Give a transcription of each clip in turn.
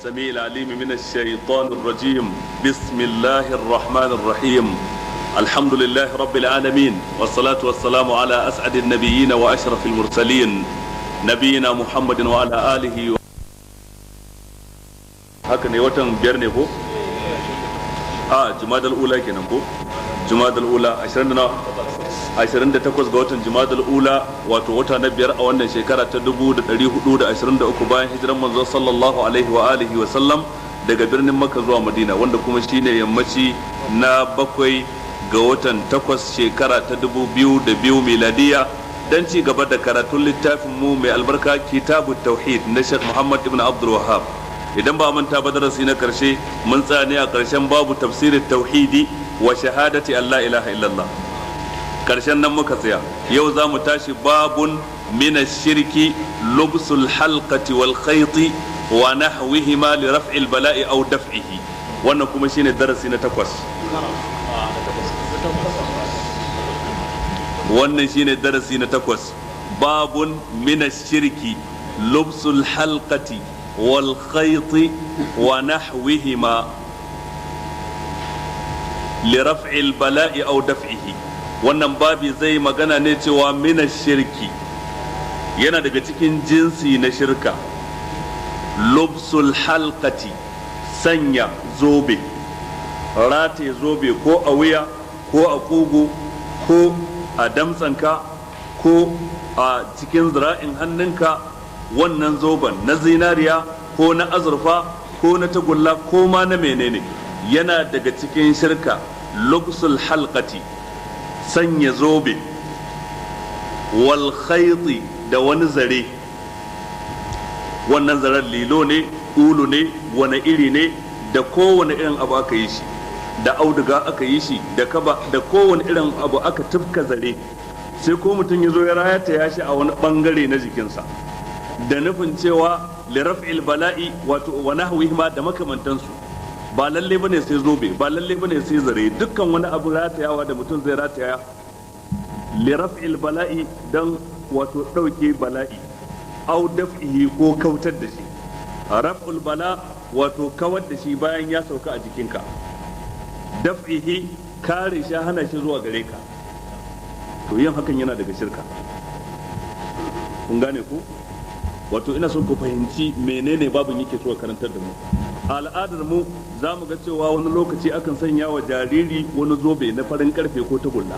السميع العليم من الشيطان الرجيم. بسم الله الرحمن الرحيم. الحمد لله رب العالمين، والصلاة والسلام على أسعد النبيين وأشرف المرسلين، نبينا محمد وعلى آله haka ne, watan 5 ne ko a Jumadal Ula kenan ko? Jumadal Ula 20 na 28 ga watan Jumadal Ula, wato wata na 5 a wannan shekara ta 1423 bayan hijiran manzo sallallahu alaihi wa alihi wa sallam daga birnin Makka zuwa Madina, wanda kuma shine yammaci na 7 ga watan 8, shekara ta 2002 miladiya, dan ci gaba da karatun littafin mu mai albarka, Kitabut Tauhid na Sheikh Muhammad ibn Abdul Wahhab. Idan ba manta ba, darasi na karshe mun tsaya ne a karshen babu tafsirin tauhidi wa shahadati Allah ilaha illallah. Karshen nan muka tsaya. Yau za mu tashi babun min shirki lubsul halqati wal khayti wa nahwihima li raf'il bala'i aw daf'ihi. Wannan kuma shine darasi na 8. Wannan shine darasi na 8. Babun min shirki lubsul halqati wal khayti wa nahwihima li raf'il bala'i aw daf'ihi. Wannan babi zai magana ne cewa mina shirki, yana daga cikin jinsi na shirka, lubsul halqati, sanya zobe, rataye zobe ko a wuya ko a kugu ko a damtsanka ko a cikin zira'in hannunka. Wannan zoben na zinariya ko na azurfa ko na tagulla ko ma na menene, yana daga cikin shirka. Lubsul halqati, sanya zobe, wal khayti, da wani zare. Wannan zaren lilo ne, ulu ne, wani iri ne, da kowane irin abu aka yi shi, da auduga aka yi shi, da kaba, da kowane irin abu aka tufka zare, sai ko mutum ya zo ya rataya shi a wani bangare na jikinsa da nufin cewa liraf'il bala'i, wato wa nahwihi, da makamantansu. Ba lalle bane sai zobe, ba lalle bane sai zare. Dukkan wani abu ratayawa da mutum zai rataya liraf'il bala'i, dan wato dauke bala'i, au daf'ihi, ko kautar da shi. Raf'ul bala, wato kawar da shi bayan ya sauka a jikinka. Daf'ihi, kare shi, hana shi zuwa gare ka. To yin hakan yana daga shirka. Kun gane ku? Wato ina son ku fahimci menene babin yake so karantar da mu. Al'adar mu, za mu ga cewa wani lokaci akan sanya wa jariri wani zobe na farin karfe ko tagulla,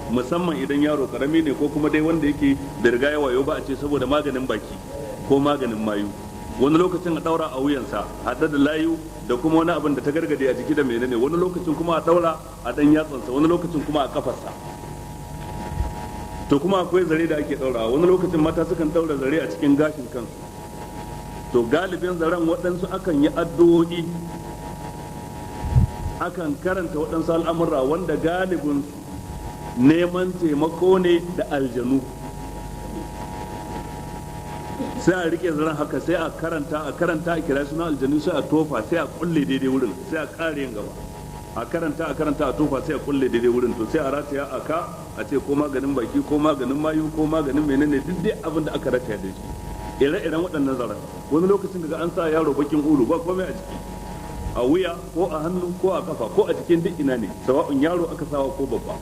musamman idan yaro karami ne ko kuma dai wanda yake da riga ya wayo ba, a ce saboda maganin baki ko maganin mayu. Wani lokacin a daura a wuyansa haɗe da layu da kuma wani abin da ta gargade a jiki da menene. Wani lokacin kuma a daura a dan yatsansa, wani lokacin kuma a kafarsa. To kuma akwai zare da ake daura. Wani lokacin mata sukan daura zare a cikin gashin kansu. To galibin zaren, waɗansu akan yi addu'o'i, akan karanta waɗansu al'amura wanda galibin neman taimako ne da aljanu. Sai a rike zaren haka, sai a karanta, a karanta, a kira suna aljanu, sai a tofa, sai a kulle daidai wurin, sai a ƙare yin gaba. A karanta, a karanta, a tofa, sai a kulle daidai wurin. To sai a rataya a ka, a ce ko maganin baki ko maganin mayu ko maganin menene, duk dai abin da aka rataya da shi. Ire-iren waɗannan zaren, wani lokacin daga an sa yaro bakin ulu, ba komai a jiki, a wuya ko a hannu ko a kafa ko a jikin duk ina ne, sawa'un yaro aka sawa ko babba.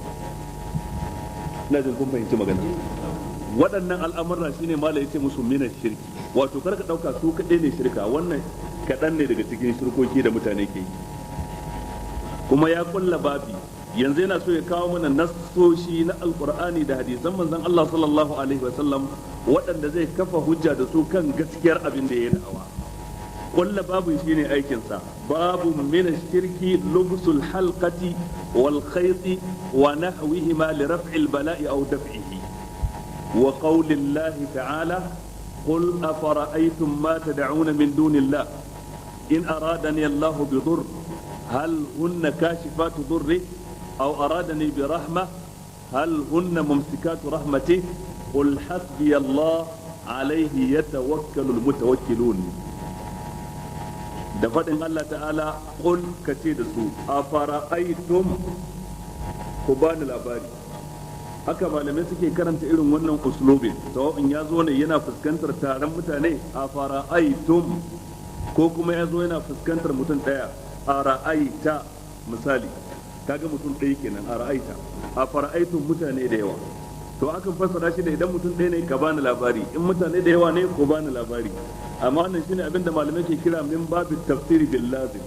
Ina jin kun fahimci magana. Waɗannan al'amurra shine mala yace musu mina shirki. Wato kar ka ɗauka su kaɗai ne shirka, wannan kaɗan ne daga cikin shirkoki da mutane ke yi. Kuma ya kulla babi, yanzu yana so ya kawo mana nassoshi na Alkur'ani da hadisan manzon Allah sallallahu alaihi wasallam waɗanda zai kafa hujja da su kan gaskiyar abin da ya da'awa. Kulla babu shine aikinsa. Babu min shirki lubsul halqati wal khayti wa nahwihima li raf'il bala'i aw daf'ihi, wa qawli Allah ta'ala: قل أفرأيتم ما تدعون من دون الله إن أرادني الله بضر هل هن كاشفات ضره أو أرادني برحمة هل هن ممسكات رحمته قل حسبي الله عليه يتوكل المتوكلون. Da faɗin Allah ta'ala: qul, kace da su, afara'aytum, ku bani labari. Haka malamai suke karanta irin wannan uslubin, sawa'un ya zo ne yana fuskantar taron mutane, afara'aytum, Ko kuma ya zo yana fuskantar mutum ɗaya, a ra'aita misali, kaga mutum ɗaya kenan, a ra'aita, a fara'aitun mutane da yawa. To akan fassara shi da idan mutum ɗaya ne ka bani labari, in mutane da yawa ne ko bani labari. Amma wannan shine abinda malamai ke kira min babu tafsiri bil lazim,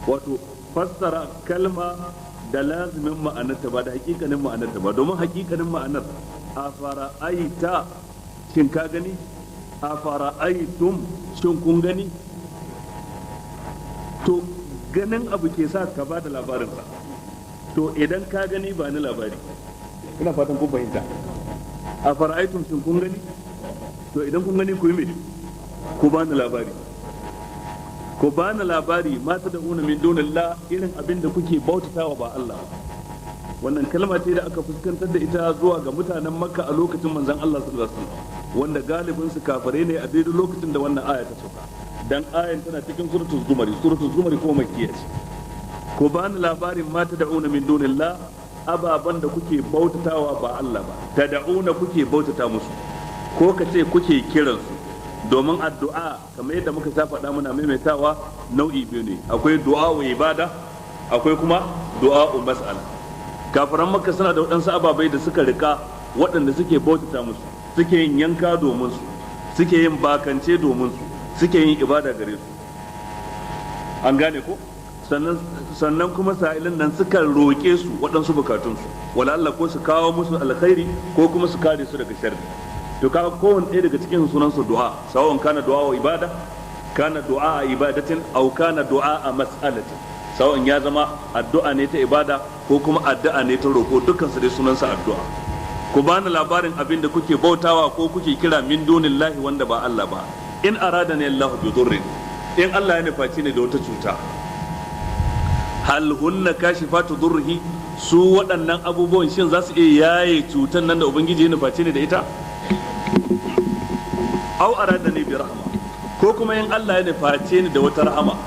wato fassara kalma da lazimin ma'anarta ba da hakikanin ma'anarta ba. Domin hakikanin ma'anar a fara'aita shin ka gani, a fara'aitum shin kun gani. To ganin abu ke sa ka ba da labarinsa. To idan ka gani ba ni labari. Ina fatan kun fahimta. A fara'aitum shin kun gani, to idan kun gani ku yi me? Ku ba ni labari. Ku ba ni labari ma ta da'una min dunillah, irin abin da kuke bautatawa ba Allah. Wannan kalma ce da aka fuskantar da ita zuwa ga mutanen Makka a lokacin manzon Allah sallallahu alaihi wasallam, wanda galibin su kafare ne a daidai lokacin da wannan aya ta sauka. Dan ayan tana cikin suratul zumari, suratul zumari ko makkiya ce. Ku ba ni labarin ma ta da'una min dunillah, ababan da kuke bautatawa ba Allah ba. Tad'una kuke bautata musu, ko ka ce kuke kiransu. Domin addu'a kamar yadda muka sha faɗa muna maimaitawa nau'i biyu ne, akwai du'a wa ibada, akwai kuma du'a mas'ala. Kafiran Makka suna da waɗansu ababai da suka rika waɗanda suke bautata musu, suke yin yanka domin su, suke yin bakance domin su, suke yin ibada gare su. An gane ko? Sannan kuma sa'ilin nan suka roƙe su waɗansu bukatunsu, wala Allah ko su kawo musu alkhairi ko kuma su kare su daga sharri. To kaga kowanne ɗaya daga cikin sunan su du'a, sawa'un kana du'a wa ibada, kana du'a ibadatin aw kana du'a mas'alatin, sawa'un ya zama addu'a ne ta ibada ko kuma addu'a ne ta roƙo, dukkan su dai sunan sa addu'a. Ku bani labarin abin da kuke bautawa ko kuke kira min dunillahi wanda ba Allah ba. In arada ne Allahu bi dhurrin, in Allah ya nufaci ne da wata cuta, hal hunna kashifatu dhurrihi, su waɗannan abubuwan shin za su iya yaye cutan nan da ubangiji ya nufaci ne da ita? Aw arada ne bi rahama, ko kuma in Allah ya nuface ni da wata rahama,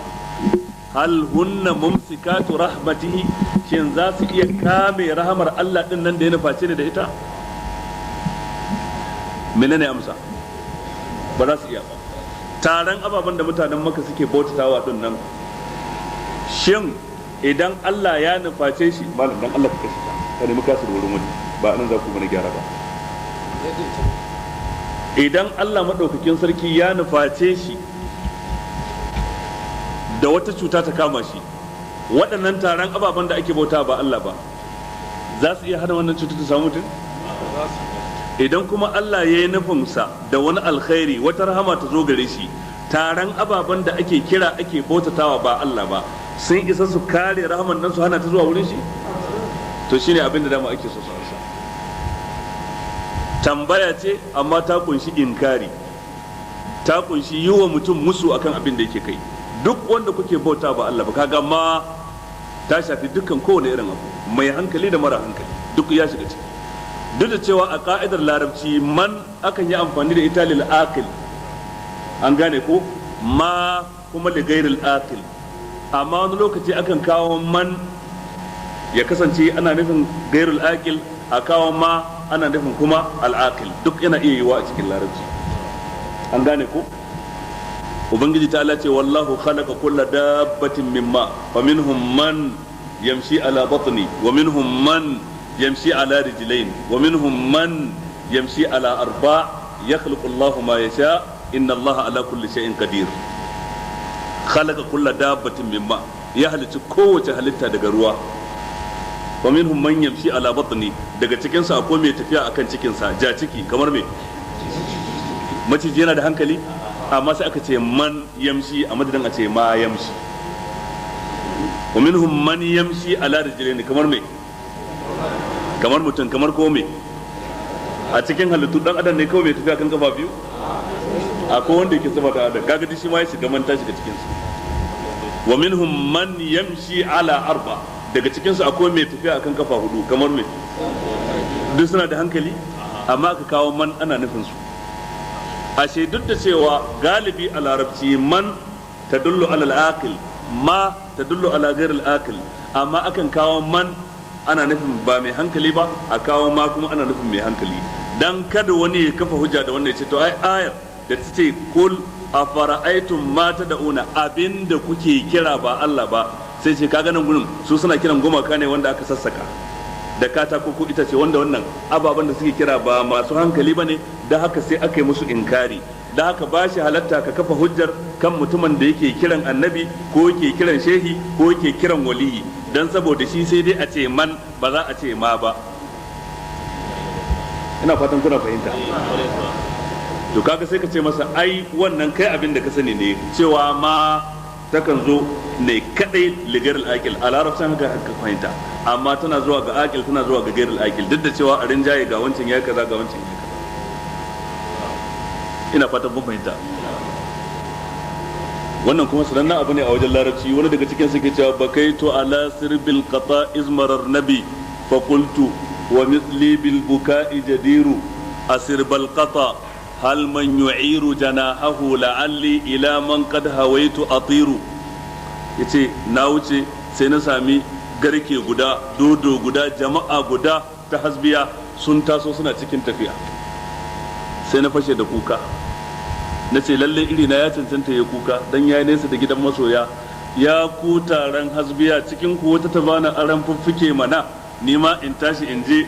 hal hunna mumsikatu rahmatihi, shin za su iya kame rahamar Allah din nan da ya nuface ni da ita? Menene amsa? Ba za su iya ba. Taron ababen da mutanen Maka suke bautatawa din nan, shin idan Allah ya nuface shi, malam dan Allah ka kashe ta, ka nemi kasar wurin wani, ba nan za ku mana gyara ba. Idan Allah maɗaukakin sarki ya nuface shi da wata cuta ta kama shi, waɗannan taron ababen da ake bauta ba Allah ba, za su iya hana wannan cuta ta samu mutum? Idan kuma Allah ya yi nufinsa da wani alkhairi, wata rahama ta zo gare shi, taron ababen da ake kira ake bautatawa ba Allah ba, sun isa su kare rahaman nan su hana ta zuwa wurin shi? To shine abin da dama ake so su ansa. Tambaya ce amma ta kunshi inkari, ta kunshi yi wa mutum musu akan abin da yake kai. Duk wanda kuke bauta ba Allah ba, kaga ma ta shafi dukkan kowane irin abu, mai hankali da mara hankali duk ya shiga ciki. Duk da cewa a ka'idar larabci man akan yi amfani da ita lil aqil, an gane ko, ma kuma li ghairil aqil, amma wani lokaci akan kawo man ya kasance ana nufin ghairul aqil, a kawo ma ana nufin kuma al'aqil, duk yana iya yiwa a cikin larabci, an gane ko. Ubangiji ta ce wallahu khalaqa kulla dabbatin mimma fa minhum man yamshi ala batni wa minhum man yamshi ala rijlain wa minhum man yamshi ala arba yakhluqu Allahu ma yasha inna Allaha ala kulli shay'in qadir. Khalaqa kulla dabbatin mimma, ya halicci kowace halitta daga ruwa. Wa minhum man yamshi ala batni, daga cikin sa akwai mai tafiya akan cikin sa, ja ciki kamar me maciji, yana da hankali, amma sai aka ce man yamshi a madadin a ce ma yamshi. Wa minhum man yamshi ala rijlaini, kamar me kamar mutum, kamar ko me a cikin halittu dan adam ne kawai mai tafiya kan kafa biyu, akwai wanda yake sama da adam, kaga shi ma ya shiga man ta shiga cikin su. Wa minhum man yamshi ala arba, daga cikin su akwai mai tafiya akan kafa hudu, kamar me duk suna da hankali, amma aka kawo man ana nufin su. Ashe duk da cewa galibi a larabci man tadullu ala al-aqil, ma tadullu ala ghair al-aqil, amma akan kawo man ana nufin ba mai hankali ba, a kawo ma kuma ana nufin mai hankali, dan kada wani ya kafa hujja da wannan ya ce to ai ayar da ta ce kul Afara'aytum ma tad'una, abinda kuke kira ba Allah ba. Sai ce kaga nan gurin su suna kiran gumaka ne wanda aka sassaka da katako ko itace, wanda wannan ababen da suke kira ba masu hankali bane, da haka sai aka yi musu inkari. Da haka ba shi halatta ka kafa hujjar kan mutumin da yake kiran annabi ko yake kiran shehi ko yake kiran waliyi, dan saboda shi sai dai a ce man, ba za a ce ma ba. Ina fatan kuna fahimta. To kaga sai ka ce masa ai wannan kai abin da ka sani ne cewa ma takan zo ne kadai ligar akil a larabcin, haka haka fahimta, amma tana zuwa ga akil, tana zuwa ga gairul akil, duk da cewa a rinjaye ga wancan ya kaza, ga wancan ya kaza. Ina fatan kun fahimta. Wannan kuma sanannen abu ne a wajen larabci. Wani daga cikin suke cewa bakaitu ala sirbil qata izmarar nabi fa qultu wa mithli bil buka'i jadiru asirbal qata hal man yu'iru janahahu la'alli ila man qad hawaitu atiru. Yace na wuce sai na sami garke guda, dodo guda, jama'a guda ta hasbiya sun taso suna cikin tafiya, sai na fashe da kuka. Na ce lalle iri na ya cancanta ya kuka dan ya nesa da gidan masoya. Ya ku taron hasbiya, cikin ku wata ta bani aran fuffuke mana, ni ma in tashi in je.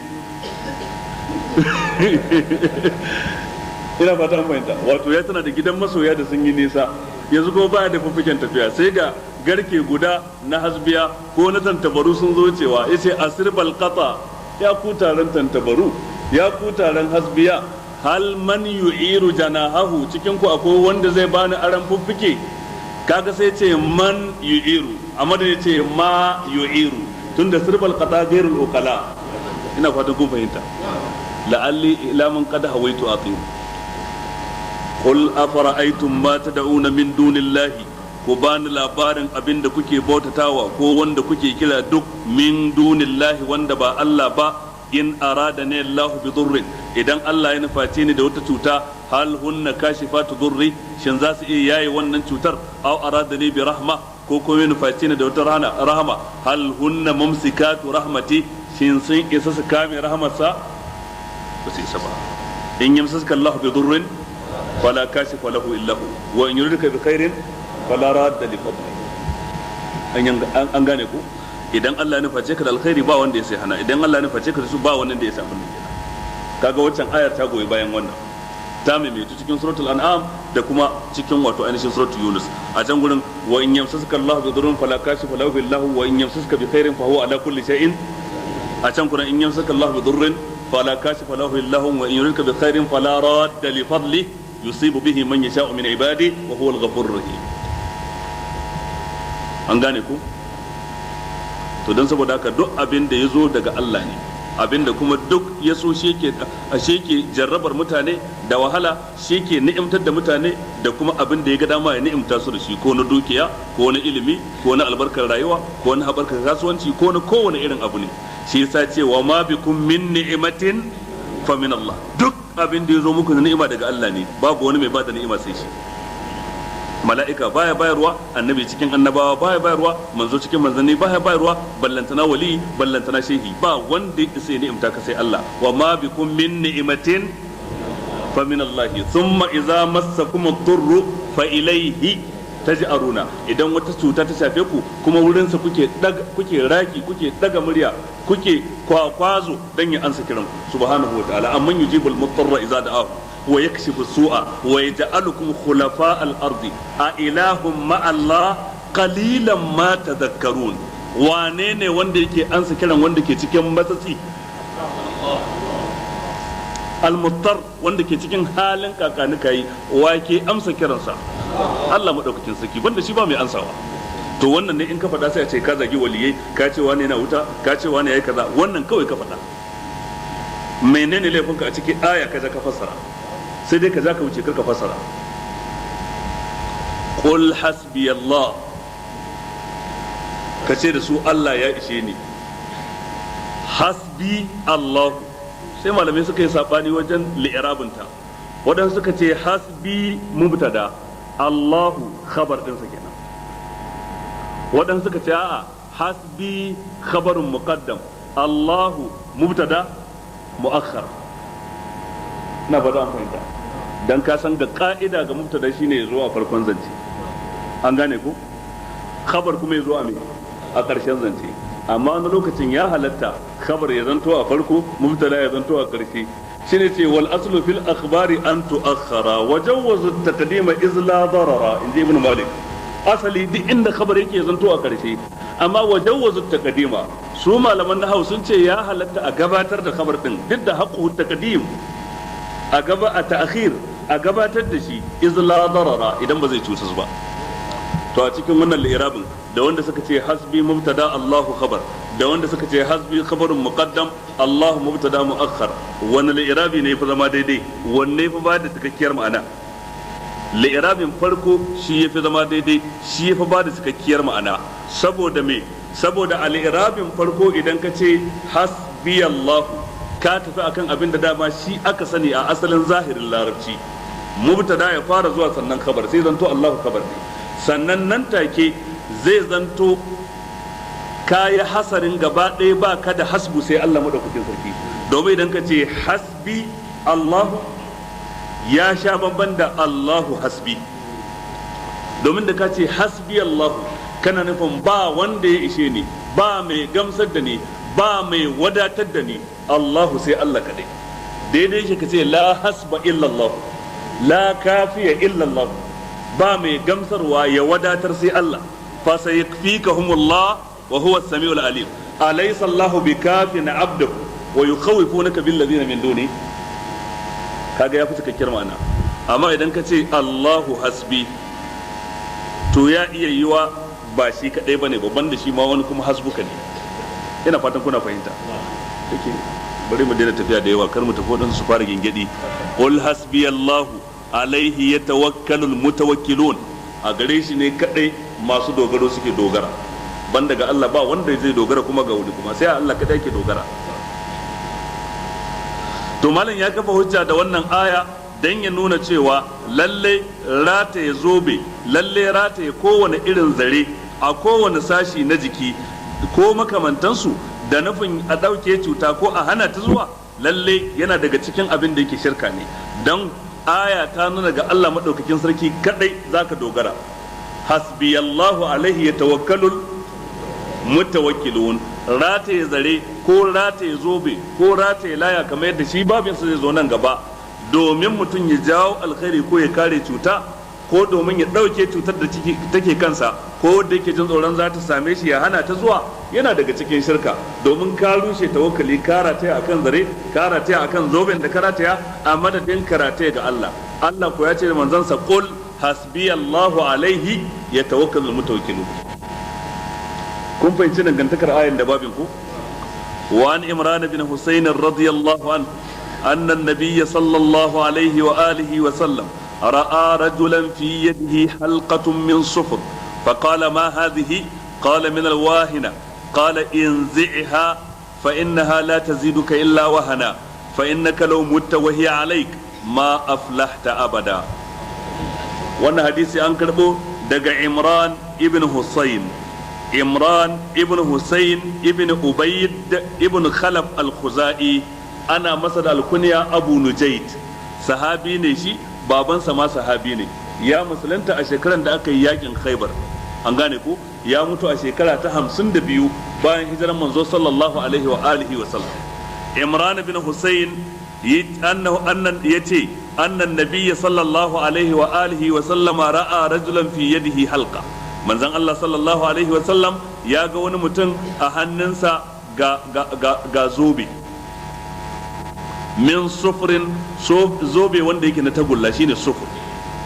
Ina fata an fahimta. Wato ya tana da gidan masoya da sun yi nisa, yanzu kuma baya da fuffuken tafiya, sai ga garke guda na hasbiya ko na tantabaru sun zo cewa, yace asirbal qata, ya ku taron tantabaru, ya ku taron hasbiya, hal man yu'iru janahahu, cikin ku akwai wanda zai bani aran fuffuke? Kaga sai ce man yu'iru, amma da yace ma yu'iru, tunda sirbal qata ghairul uqala. Ina fatan kun fahimta. La'alli ila man qad hawaitu atiru. Qul afara'aytum ma tad'una min dunillahi, ku bani labarin abin da kuke bautatawa ko wanda kuke kira duk min dunillahi, wanda ba Allah ba. In arada ne Allah bi durrin, idan Allah ya nuface ni da wata cuta, hal hunna kashifatu durri, shin za su iya yaye wannan cutar? Aw arada ni bi rahma, ko kuma ya nuface ni da wata rana rahama, hal hunna mumsikatu rahmati, shin sun isa su kame rahmarsa? Ba su isa ba. In yamsaska Allah bi durrin fala kashifa lahu illa hu, wa in yuridka bi khairin fala radda li fadli. An gane ku? Idan Allah ya nuface ka da alkhairi, ba wanda ya sai hana. Idan Allah ya nuface ka da su, ba wanda ya sai abin da kaga waccan ayar ta goyi bayan wannan, ta maimaitu cikin suratul an'am da kuma cikin wato ainihin suratul yunus. A can gurin wa in yamsaska Allah bi dhurrin fala kashifa lahu illa hu, wa in yamsaska bi khairin fa huwa ala kulli shay'in. A can gurin in yamsaska Allah bi dhurrin fala kashifa lahu illa hu, wa in yuridka bi khairin fala radda li fadli yusibu bihi man yasha'u min ibadi wa huwa al-ghafurur rahim. An gane ku? To don saboda haka duk abin da ya zo daga Allah ne, abin da kuma duk ya so shi ke shi ke jarrabar mutane da wahala, shi ke ni'imtar da mutane da kuma abin da ya ga dama ya ni'imta su da shi, ko na dukiya, ko na ilimi, ko na albarkar rayuwa, ko na haɓarkar kasuwanci, ko na kowane irin abu ne. Shi yasa ce wa ma bikum min ni'matin fa min Allah. Duk abin da ya zo muku na ni'ima daga Allah ne, babu wani mai bada ni'ima sai shi. Mala'ika baya bayarwa, annabi cikin annabawa baya bayarwa, manzo cikin manzanni baya bayarwa, ballantana wali, ballantana shehi, ba wanda ya isa ya ni'imta ka sai Allah. Wa ma bikum min ni'matin fa min Allah. Thumma idza massakum ad-durru fa ilayhi taj'aruna. Idan wata cuta ta shafe ku kuma wurin sa kuke daga, kuke raki, kuke daga murya, kuke kwakwazo dan ya ansa kiran ku subhanahu wa ta'ala. Amman yujibul mutarra idza da'ahu wa yakshifu su'a wa yaj'alukum khulafa al-ardi a ilahum ma Allah qalilan ma tadhakkarun. Wane ne wanda yake ansa kiran wanda ke cikin matsatsi, al-muttar, wanda ke cikin halin kakanika yi, wa ke amsa kiransa? Allah madaukakin sarki, banda shi ba mai ansawa. To wannan ne in ka faɗa sai a ce ka zagi waliyai, ka ce wane yana wuta, ka ce wane yayi kaza. Wannan kawai ka faɗa, menene laifinka a cikin aya? Kaza ka fassara, sai dai kaza ka wuce, karka fassara. Qul hasbi Allah, ka ce da su Allah ya ishe ni. Hasbi Allah, sai malamai suka yi sabani wajen li'irabinta. Waɗansu suka ce hasbi mubtada, Allahu khabar ɗinsa kenan. Waɗansu suka ce a'a, hasbi khabarun muqaddam, Allahu mubtada mu'akhkhar. Na fata an fahimta. Dan ka san ga ka'ida ga mubtada shine ya zo a farkon zance, an gane ko? Khabar kuma ya zo a me? A ƙarshen zance. Amma wani lokacin ya halatta khabar ya zanto a farko, mubtada ya zanto a ƙarshe. Shine ce wal aslu fil akhbari an tu'akhkhara wa jawwazu at-taqdima iz la darara, inji Ibn Malik. Asali duk inda khabar yake zanto a ƙarshe, amma wa jawwazu at-taqdima, su malaman nahwu sun ce ya halatta a gabatar da khabar din, duk da haqquhu taqdim, a gaba a ta'khir, a gabatar da shi, iz la darara, idan ba zai cutar ba. To a cikin wannan li'irabin, da wanda suka ce hasbi mubtada Allahu khabar, da wanda suka ce hasbi khabarun muqaddam, Allahu mubtada muakhar, wani li'irabi ne fa zama daidai? Wanne fa ba da cikakkiyar ma'ana? Li'irabin farko shi yafi zama daidai, shi yafi ba da cikakkiyar ma'ana. Saboda me? Saboda a li'irabin farko, idan ka ce hasbi Allahu, ka tafi akan abin da dama shi aka sani a asalin zahirin Larabci, mubtada ya fara zuwa sannan khabar, sai zanto Allahu khabar ne. Sannan nan take zai zanto kayi hasarin gaba ɗaya, ba ka da hasbu sai Allah maɗaukakin sarki. Domin idan ka ce hasbi Allahu, ya sha bamban da Allahu hasbi. Domin da ka ce hasbi Allahu, kana nufin ba wanda ya ishe ni, ba mai gamsar da ni, ba mai wadatar da ni, Allahu, sai Allah kaɗai. Daidai shi ka ce la hasba illallah, la kafiya illallah, ba mai gamsarwa ya wadatar sai Allah. Fa sayakfikahumullah wa huwa as-sami'ul alim. Alaysa Allahu bikafin 'abdahu wa yukhawifunaka bil ladina min duni. Kaga ya fi cikakkiyar ma'ana. Amma idan ka ce Allahu hasbi, to ya iya yiwa ba shi kadai bane, babban da shi ma wani kuma hasbuka ne. Ina fatan kuna fahimta. Yake bari mu daina tafiya da yawa, kar mu tafi wadansu su fara gingedi. Qul hasbiyallahu alaihi yatawakkalul mutawakkilun. A gare shi ne kadai masu dogaro suke dogara. Ban daga Allah ba wanda zai dogara kuma ga wani kuma, sai Allah kadai ke dogara. To malam ya kafa hujja da wannan aya dan ya nuna cewa lalle rataye zobe, lalle rataye kowane irin zare a kowane sashi na jiki ko makamantansu da nufin a ɗauke cuta ko a hana ta zuwa, lalle yana daga cikin abin da yake shirka ne, don aya ta nuna ga Allah maɗaukakin sarki kadai zaka dogara. Hasbiyallahu alaihi yatawakkalul mutawakkilun. Rataye zare ko rataye zobe ko rataye laya, kamar yadda shi babinsa zai zo nan gaba, domin mutum ya jawo alkhairi ko ya kare cuta, ko domin ya ɗauke cutar da take kansa ko da yake jin tsoron za ta same shi, ya hana ta zuwa, yana daga cikin shirka, domin ka rushe tawakkali. Ka rataya akan zare, ka rataya akan zoben da ka rataya, a madadin ka rataya ga Allah. Allah ko ya ce da manzansa: qul hasbiyallahu alaihi yatawakkalul mutawakkilun. Kun fahimci dangantakar ayan da babin ku? Wa an Imran bin Husayn radiyallahu anhu anna an-nabiy sallallahu alaihi wa alihi wa sallam ra'a rajulan fi yadihi halqatun min sufr, فقال: ما هذه؟ قال: من الواهنة. قال: انزعها، فإنها لا تزيدك إلا وهنا، فإنك لو مت وهي عليك ما أفلحت أبدا. Wannan hadisi an karbo daga Imran ibn Husayn, Imran ibn Husayn ibn Ubayd ibn Khalaf al-Khuzai, ana masa da alkunya Abu Nujayd. Sahabi ne shi, babansa ma sahabi ne. Ya musulunta a shekaran da aka yi yakin Khaibar, an gane ko? Ya mutu a shekara ta 52 bayan hijiran manzo sallallahu alaihi wa alihi wa sallam. Imran bin Husayn annahu annan yace annan nabiyya sallallahu alaihi wa alihi wa sallama ra'a rajulan fi yadihi halqa. Manzon Allah sallallahu alaihi wa sallam ya ga wani mutum a hannunsa ga zobe min sufrin, zobe wanda yake na tagulla, shine sufur,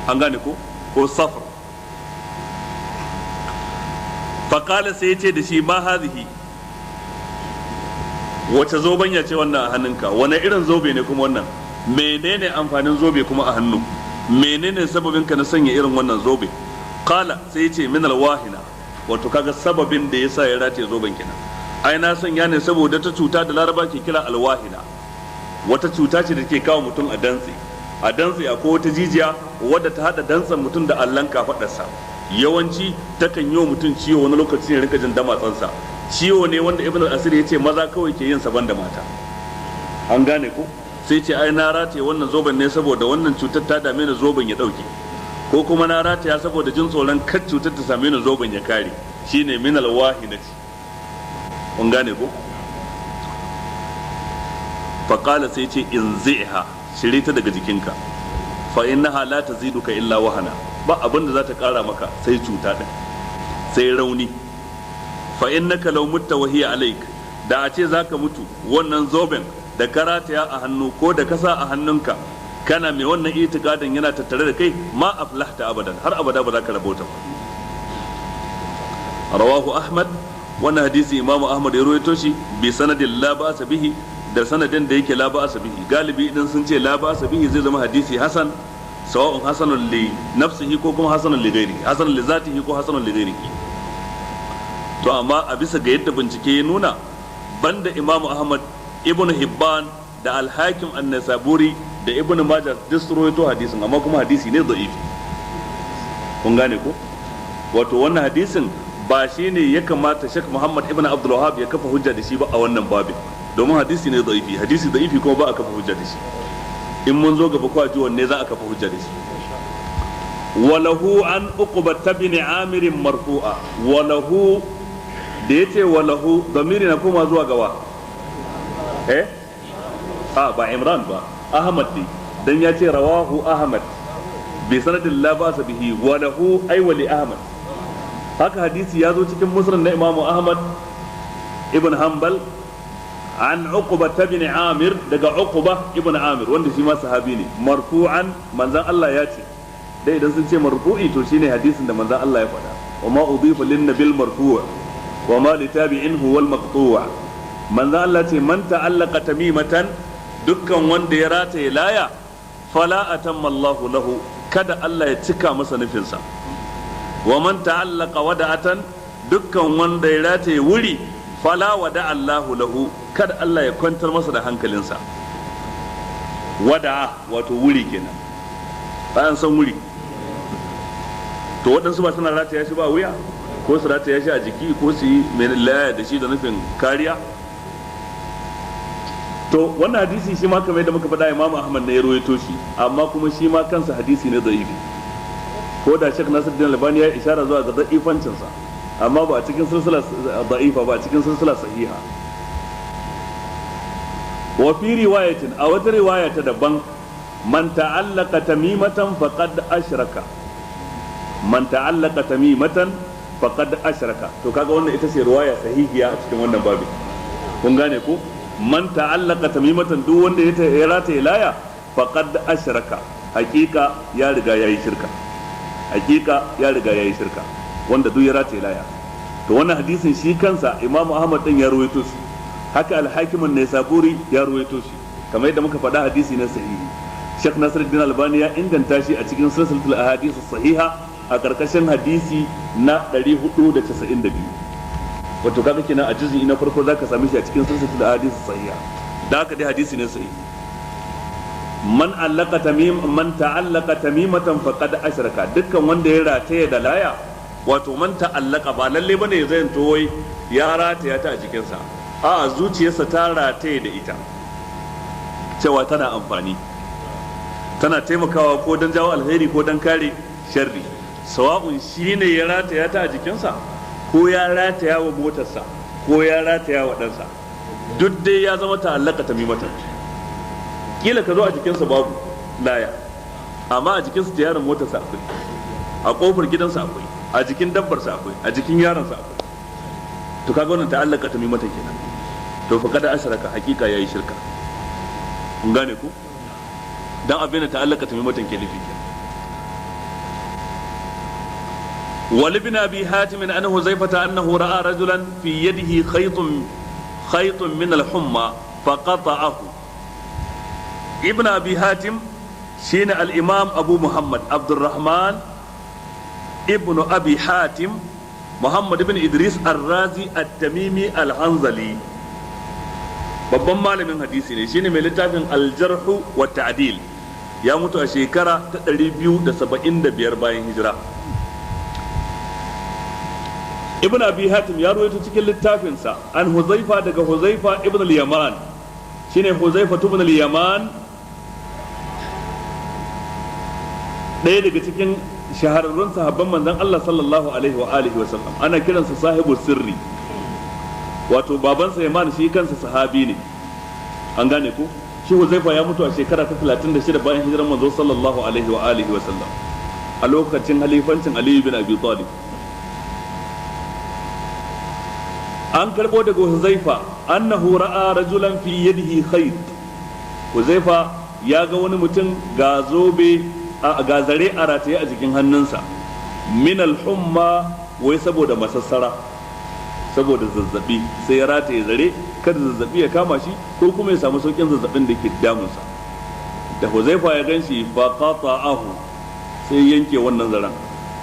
an gane ko? Ko safar. Faƙala, sai ya ce da shi: ma hazihi? Wace zobanya ce wannan a hannunka? Wane irin zobe ne kuma wannan? Menene amfanin zobe kuma a hannu? Menene sababin ka na sanya irin wannan zobe? Qala, sai ya ce: min alwahina. Wato kaga sababin da yasa ya rataye zoben kenan. Ai na sanya ne saboda ta cuta da Laraba ke kira alwahina. Wata cuta ce da ke kawo mutum a dantse. A dantse akwai wata jijiya wadda ta hada dantsen mutum da allon kafadarsa. Yawanci takan yi wa mutum ciwo, wani lokaci ne rinka jin damatsansa. Ciwo ne wanda Ibn al-Asir ya ce maza kawai ke yin sa, banda mata, an gane ko? Sai ce ai na rataye wannan zoben ne saboda wannan cutar ta dame ni, zoben ya dauke, ko kuma na rataya saboda jin tsoron kar cutar ta same ni, zoben ya kare. Shine min alwahinati. Kun gane ko? Faqala, sai ce in zi'ha, shire ta daga jikinka, fa innaha la taziduka illa wahana, ba abin da za ta kara maka sai cuta din, sai rauni. Fa innaka law mutta wa hiya alaik, da a ce zaka mutu wannan zoben da ka rataya a hannu ko da kasa a hannunka kana mai wannan itikadin yana tattare da kai, ma aflahta abadan, har abada ba za ka rabota ba. Rawahu Ahmad. Wannan hadisi Imamu Ahmad ya rawaito shi bi sanadin la ba'sa bihi, da sanadin da yake la ba'sa bihi. Galibi idan sun ce la ba'sa bihi, zai zama hadisi hasan, sawa'un hasanun li nafsihi ko kuma hasanun li ghairihi, hasanun li zatihi ko hasanun li ghairihi. To amma a bisa ga yadda bincike ya nuna, banda Imamu Ahmad, Ibnu Hibban da Al-Hakim An-Nasaburi da Ibnu Majah duk sun rawaito hadisin, amma kuma hadisi ne da'ifi. Kun gane ko? Wato wannan hadisin ba shi ne ya kamata Sheikh Muhammad Ibn Abdul Wahhab ya kafa hujja da shi ba a wannan babin, domin hadisi ne da'ifi. Hadisi da'ifi kuma ba a kafa hujja da shi. In mun zo gaba kwa ji wanne za a kafa hujja da shi. Walahu an Uqba ibn Amir marfu'a. Walahu, da yace walahu, damiri na koma zuwa gawa, eh, a ba Imran ba, Ahmad ne, dan ya ce rawahu Ahmad bi sanadin la ba'sa bihi. Walahu ay wali Ahmad. Haka hadisi ya zo cikin Musnad na Imam Ahmad ibn Hanbal, an Uqba ibn Amir, daga Uqba ibn Amir wanda shi ma sahabi ne, marfu'an, manzon Allah ya ce. Dai idan sun ce marfu'i, to shine hadisin da manzon Allah ya faɗa. Wa ma udifa lin nabil marfu' wa ma li tabi'in huwa al maqtu'. Manzon Allah ce man ta'allaqa tamimatan, dukkan wanda ya rataye laya, fala atamma Allahu lahu, kada Allah ya cika masa nufinsa. Wa man ta'allaqa wada'atan, dukkan wanda ya rataye wuri, fala wada Allahu lahu, kada Allah ya kwantar masa da hankalinsa. Wada'a wato wuri kenan, bayan san wuri. To waɗansu ba suna rataya shi ba wuya, ko su rataya shi a jiki, ko su yi mai laya da shi da nufin kariya. To wannan hadisi shi ma kamar yadda muka faɗa, Imam Ahmad ne ya rawaito shi, amma kuma shi ma kansa hadisi ne da'ifi, ko da Sheikh Nasiruddin Albani ya ishara zuwa ga da'ifancin sa, amma ba a cikin silsila da'ifa ba, a cikin silsila sahiha. Wa fi riwayatin, a wata riwaya ta daban, man ta'allaqa tamimatan faqad ashraka, man ta'allaqa tamimatan faqad ashraka. To kaga wannan ita ce riwaya sahihiya a cikin wannan babi. Kun gane ko? Man ta'allaqa tamimatan, duk wanda ya rataye laya, faqad ashraka, hakika ya riga yayi shirka, hakika ya riga yayi shirka, wanda duk ya rataye laya. To wannan hadisin shi kansa Imam Ahmad din ya ruwaito shi, haka Al-Hakim an-Naisaburi ya ruwaito shi. Kamar yadda muka faɗa, hadisi na sahihi. Sheikh Nasiruddin Albani ya inganta shi a cikin Silsilatul Ahadith Sahiha a karkashin hadisi na 492. Wato kaga kenan a juz'i na farko zaka same shi a cikin Silsilatul Ahadith Sahiha. Da haka dai hadisi ne sahihi. Man allaka tamim, man ta'allaka tamimatan faqad ashraka, dukkan wanda ya rataye da laya. Wato man ta'allaka ba lalle bane ya zanto wai ya rataya ta a jikinsa, a zuciyarsa ta rataye da ita cewa tana amfani, tana taimakawa ko don jawo alheri ko don kare sharri. Sawa'un shi ne ya rataya ta a jikinsa, ko ya rataya wa motarsa, ko ya rataya wa ɗansa, duk dai ya zama ta'allaka tamimatan. Kila ka zo a jikinsa babu laya, amma a jikinsa tiyarin motarsa akwai, a kofar gidansa akwai, a jikin dabbarsa akwai, a jikin yaronsa akwai. To kaga wannan ta'allaka tamimatan kenan. To fa kada ashraka, hakika yayi shirka. Kun gane ku? Dan abin da ta'allaka tamimatan ke nufi kenan. ولابن ابي حاتم عن حذيفه انه راى رجلا في يده خيط خيط من الحمى فقطعه. ابن ابي حاتم شين الامام ابو محمد عبد الرحمن ابن ابي حاتم محمد بن ادريس الرازي التميمي الحنظلي، babban malamin hadisi ne, shine mai littafin Aljarhu wa Ta'dil. Ya mutu a shekara ta 275 bayan hijira. Ibn Abi Hatim ya rawaito cikin littafinsa an Huzaifa, daga Huzaifa ibn al-Yaman. Shine Huzaifa ibn al-Yaman, ɗaya daga cikin shahararrun sahabban manzon Allah sallallahu alaihi wa alihi wa sallam. Ana kiransa sahibu sirri, wato babansa Yaman shi kansa sahabi ne, an gane ku. Shi Huzaifa ya mutu a shekara ta 36 bayan hijirar manzo sallallahu alaihi wa alihi wa sallam, a lokacin halifancin Ali bin Abi Talib. An karbo daga Huzaifa annahu ra'a rajulan fi yadihi khayt. Huzaifa ya ga wani mutum ga zobe ga zare a rataye a jikin hannunsa, min al-humma, wai saboda masassara, saboda zazzabi, sai ya rataye zare kada zazzabi ya kama shi ko kuma ya samu saukin zazzabin da ke damunsa. Da Huzaifa ya ganshi, fa qata'ahu, sai yanke wannan zaren.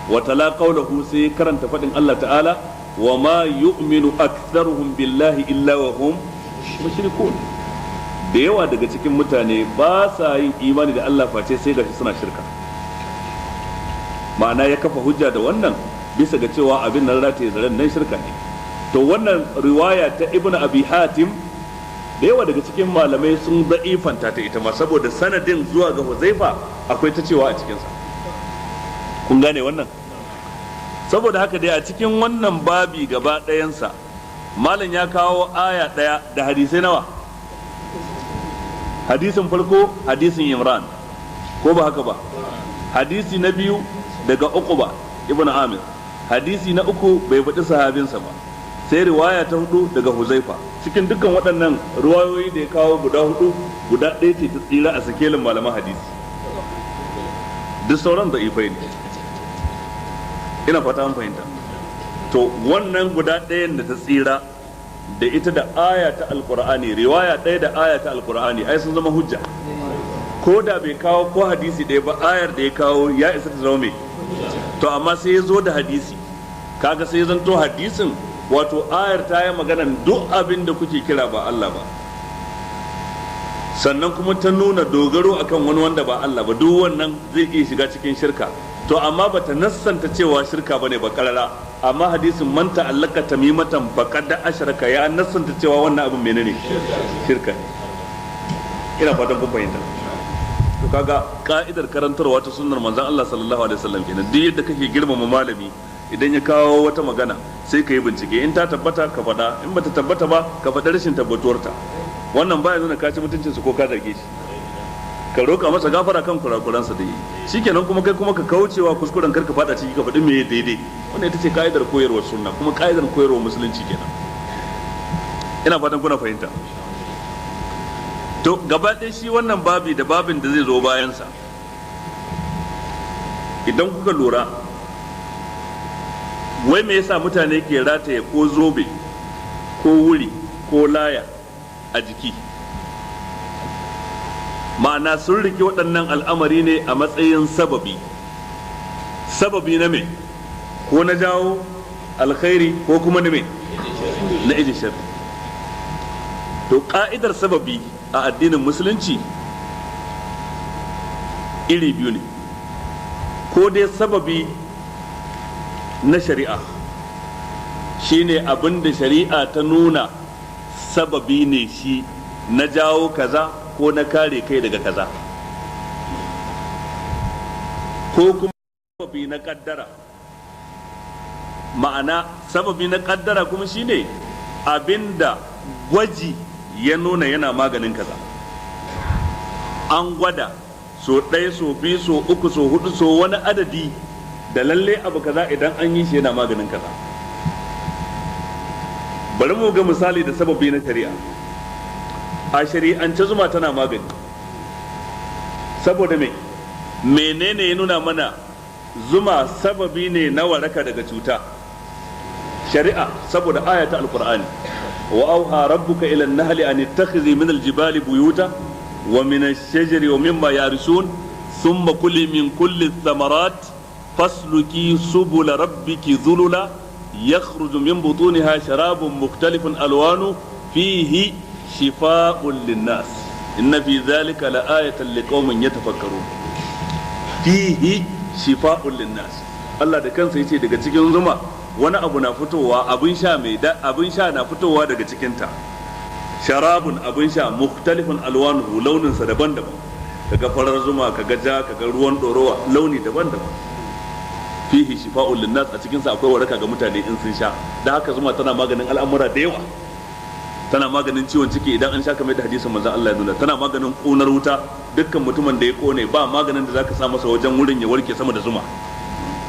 Wa tala qawluhu, sai karanta fadin Allah ta'ala: wa ma yu'minu aktharuhum billahi illa wa hum mushrikun. Da yawa daga cikin mutane ba sa yin imani da Allah face sai gashi suna shirka. Ma'ana ya kafa hujja da wannan bisa ga cewa abin nan rataye zaren nan shirka ne. To wannan riwaya ta Ibn Abi Hatim, da yawa daga cikin malamai sun da'ifanta ta ita ma, saboda sanadin zuwa ga Huzaifa akwai ta cewa a cikinsa. Kun gane wannan? Saboda haka dai a cikin wannan babi gaba ɗayansa, malam ya kawo aya ɗaya da hadisai nawa? Hadisin farko hadisin Imran, ko ba haka ba? Hadisi na biyu daga Uqba ibn Amir. Hadisi na uku bai faɗi sahabinsa ba. Sai riwaya ta hudu daga Huzaifa. Cikin dukkan waɗannan riwayoyi da ya kawo guda hudu, guda ɗaya ce ta tsira a sikelin malaman hadisi, duk sauran da'ifai ne. Ina fata an fahimta. To wannan guda ɗayan da ta tsira, da ita da aya ta Alkur'ani, riwaya ɗaya da aya ta Alkur'ani, ai sun zama hujja. Ko da bai kawo ko hadisi ɗaya ba, ayar da ya kawo ya isa ta zama mai. To amma sai ya zo da hadisi, kaga sai ya zanto hadisin, wato ayar ta yi maganan duk abin da kuke kira ba Allah ba, sannan kuma ta nuna dogaro akan wani wanda ba Allah ba, duk wannan zai iya shiga cikin shirka. To amma bata nassanta cewa shirka bane ba karara, amma hadisin "man ta'allaka tamimatan faqad ashraka" ya nassanta cewa wannan abin menene? Shirka. Ina fatan kun fahimta. To kaga ka'idar karantarwa ta sunnar manzon Allah sallallahu alaihi wasallam kenan. Duk yadda kake girmama malami, idan ya kawo wata magana sai ka yi bincike, in ta tabbata ka faɗa, in bata tabbata ba ka faɗa rashin tabbatuwarta. Wannan baya nuna ka ci mutuncinsa ko ka zarge shi. Ka roƙa masa gafara kan kurakuransa da yi, shikenan. Kuma kai kuma ka kaucewa kuskuren, kar ka faɗa ciki, ka faɗi meye daidai. Wannan ita ce ka'idar koyarwar sunna, kuma ka'idar koyarwar musulunci kenan. Ina fatan kuna fahimta. To gaba ɗaya shi wannan babi da babin da zai zo bayansa, idan kuka lura, wai me yasa mutane ke rataye ko zobe ko wuri ko laya a jiki? Ma'ana sun riki waɗannan al'amari ne a matsayin sababi. Sababi na me? Ko na jawo alkhairi, ko kuma na me? Na ije sharri. To ka'idar sababi a addinin musulunci iri biyu ne: ko dai sababi na shari'a, shine abin da shari'a ta nuna sababi ne shi na jawo kaza ko na kare kai daga kaza, ko kuma sababi na kaddara. Ma'ana sababi na kaddara kuma shine abinda gwaji ya nuna yana maganin kaza. An gwada so ɗaya, so biyu, so uku, so hudu, so wani adadi, da lalle abu kaza idan an yi shi yana maganin kaza. Bari mu ga misali da sababi na shari'a. A shari'ance zuma tana magani. Saboda me? Menene ya nuna mana zuma sababi ne na waraka daga cuta? Shari'a, saboda aya ta Alqur'ani: wa auha rabbuka ila an-nahli an ittakhidhi min al-jibali buyuta wa min ash-shajari wa mimma ya'rishun, thumma kuli min kulli ath-thamarat fasluki subula rabbiki dhulula, yakhruju min butuniha sharabun mukhtalifun alwanu, fihi shifa'un lin-nas, inna fi dhalika la'ayatan liqaumin yatafakkarun. Fihi shifa'un lin-nas. Allah da kansa yace daga cikin zuma wani abu na fitowa, abin sha mai da abin sha na fitowa daga cikinta. Sharabun, abin sha, mukhtalifun alwanuhu, launin sa daban-daban, kaga farar zuma, kaga ja, kaga ruwan dorowa, launi daban-daban. Fihi shifa'un linnas, a cikin sa akwai waraka ga mutane in sun sha. Da haka zuma tana maganin al'amura da yawa. Tana maganin ciwon ciki idan an sha, kamar da hadisin manzon Allah ya nuna. Tana maganin kunar wuta, dukkan mutumin da ya kone ba maganin da zaka sa masa wajen wurin ya warke sama da zuma.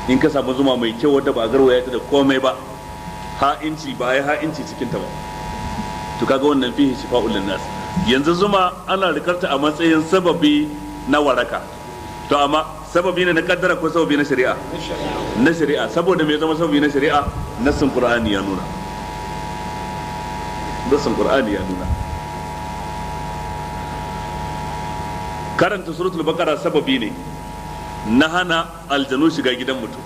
In ka samu zuma mai kyau wadda ba a garwaya ta da komai ba, ha'inci ba ya ha'inci cikin ta ba, to kaga wannan fihi shifa'un linnas. Yanzu zuma ana rikarta a matsayin sababi na waraka. To amma sababi ne na kaddara ko sababi na shari'a? Na shari'a. Saboda me zama sababi na shari'a? Nassin Qur'ani ya nuna, nassin Qur'ani ya nuna. Karanta Suratul Baqara sababi ne na hana aljanu shiga gidan mutum,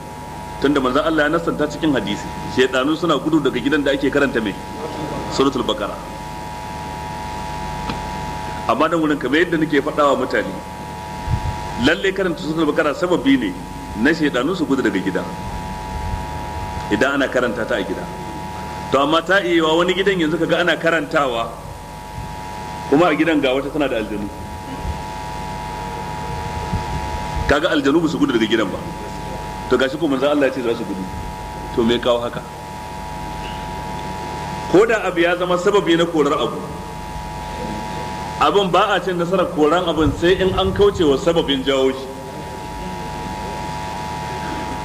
tunda manzon Allah ya nassanta cikin hadisi, shaytanu suna gudu daga gidan da ake karanta mai Suratul Baqara. Amma nan wurin, kamar yadda nake faɗawa mutane, lalle karanta Suratul Baqara sababi ne na shaydanu su gudu daga gida idan ana karanta ta a gida. To amma ta iya wani gidan yanzu kaga ana karantawa, kuma a gidan ga wata tana da aljanu. Kaga aljanu ba su gudu daga gidan ba. To gashi ko manzo Allah ya ce za su gudu. To me kawo haka? Ko da abu ya zama sababi na korar abu, abin ba a cin nasarar koran abin sai in an kauce wa sababin jawo shi.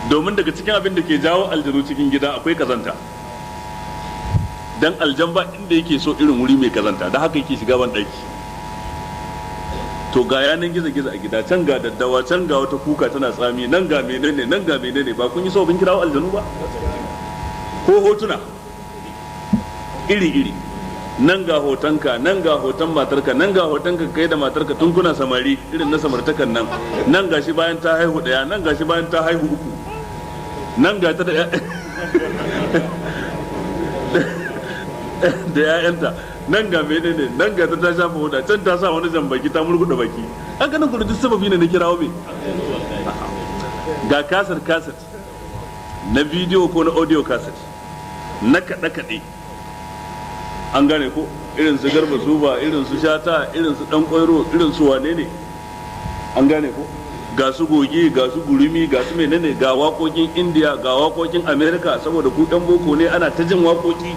Domin daga cikin abin da ke jawo aljanu cikin gida akwai kazanta. Dan aljan ba inda yake so irin wuri mai kazanta, da haka yake shiga ban daki. To ga yanan gizo gizo a gida, can ga daddawa, can ga wata kuka tana tsami, nan ga menene, nan ga menene, ba kun yi sababin kirawo aljanu ba? Ko hotuna iri iri, nan ga hotonka, nan ga hoton matarka, nan ga hotonka kai da matarka tun kuna samari, irin na samartakan nan, nan ga shi bayan ta haihu daya, nan ga shi bayan ta haihu uku, nan ga ta da da ‘ya'yanta, nan ga menene, nan ga ta ta shafa huda, can ta sa wani jambaki ta murguda baki. An ganin kudu duk sababi ne na kirawo me. Ga kasar kaset na bidiyo ko na audio kaset na kaɗe-kaɗe, an gane ko, irin su Garba Suba, irin su Shata, irin su Dan Kwairo, irin su wane ne, an gane ko, ga su goge, ga su gurumi, ga su menene, ga waƙoƙin Indiya, ga waƙoƙin America, saboda ku ɗan boko ne, ana ta jin waƙoƙi.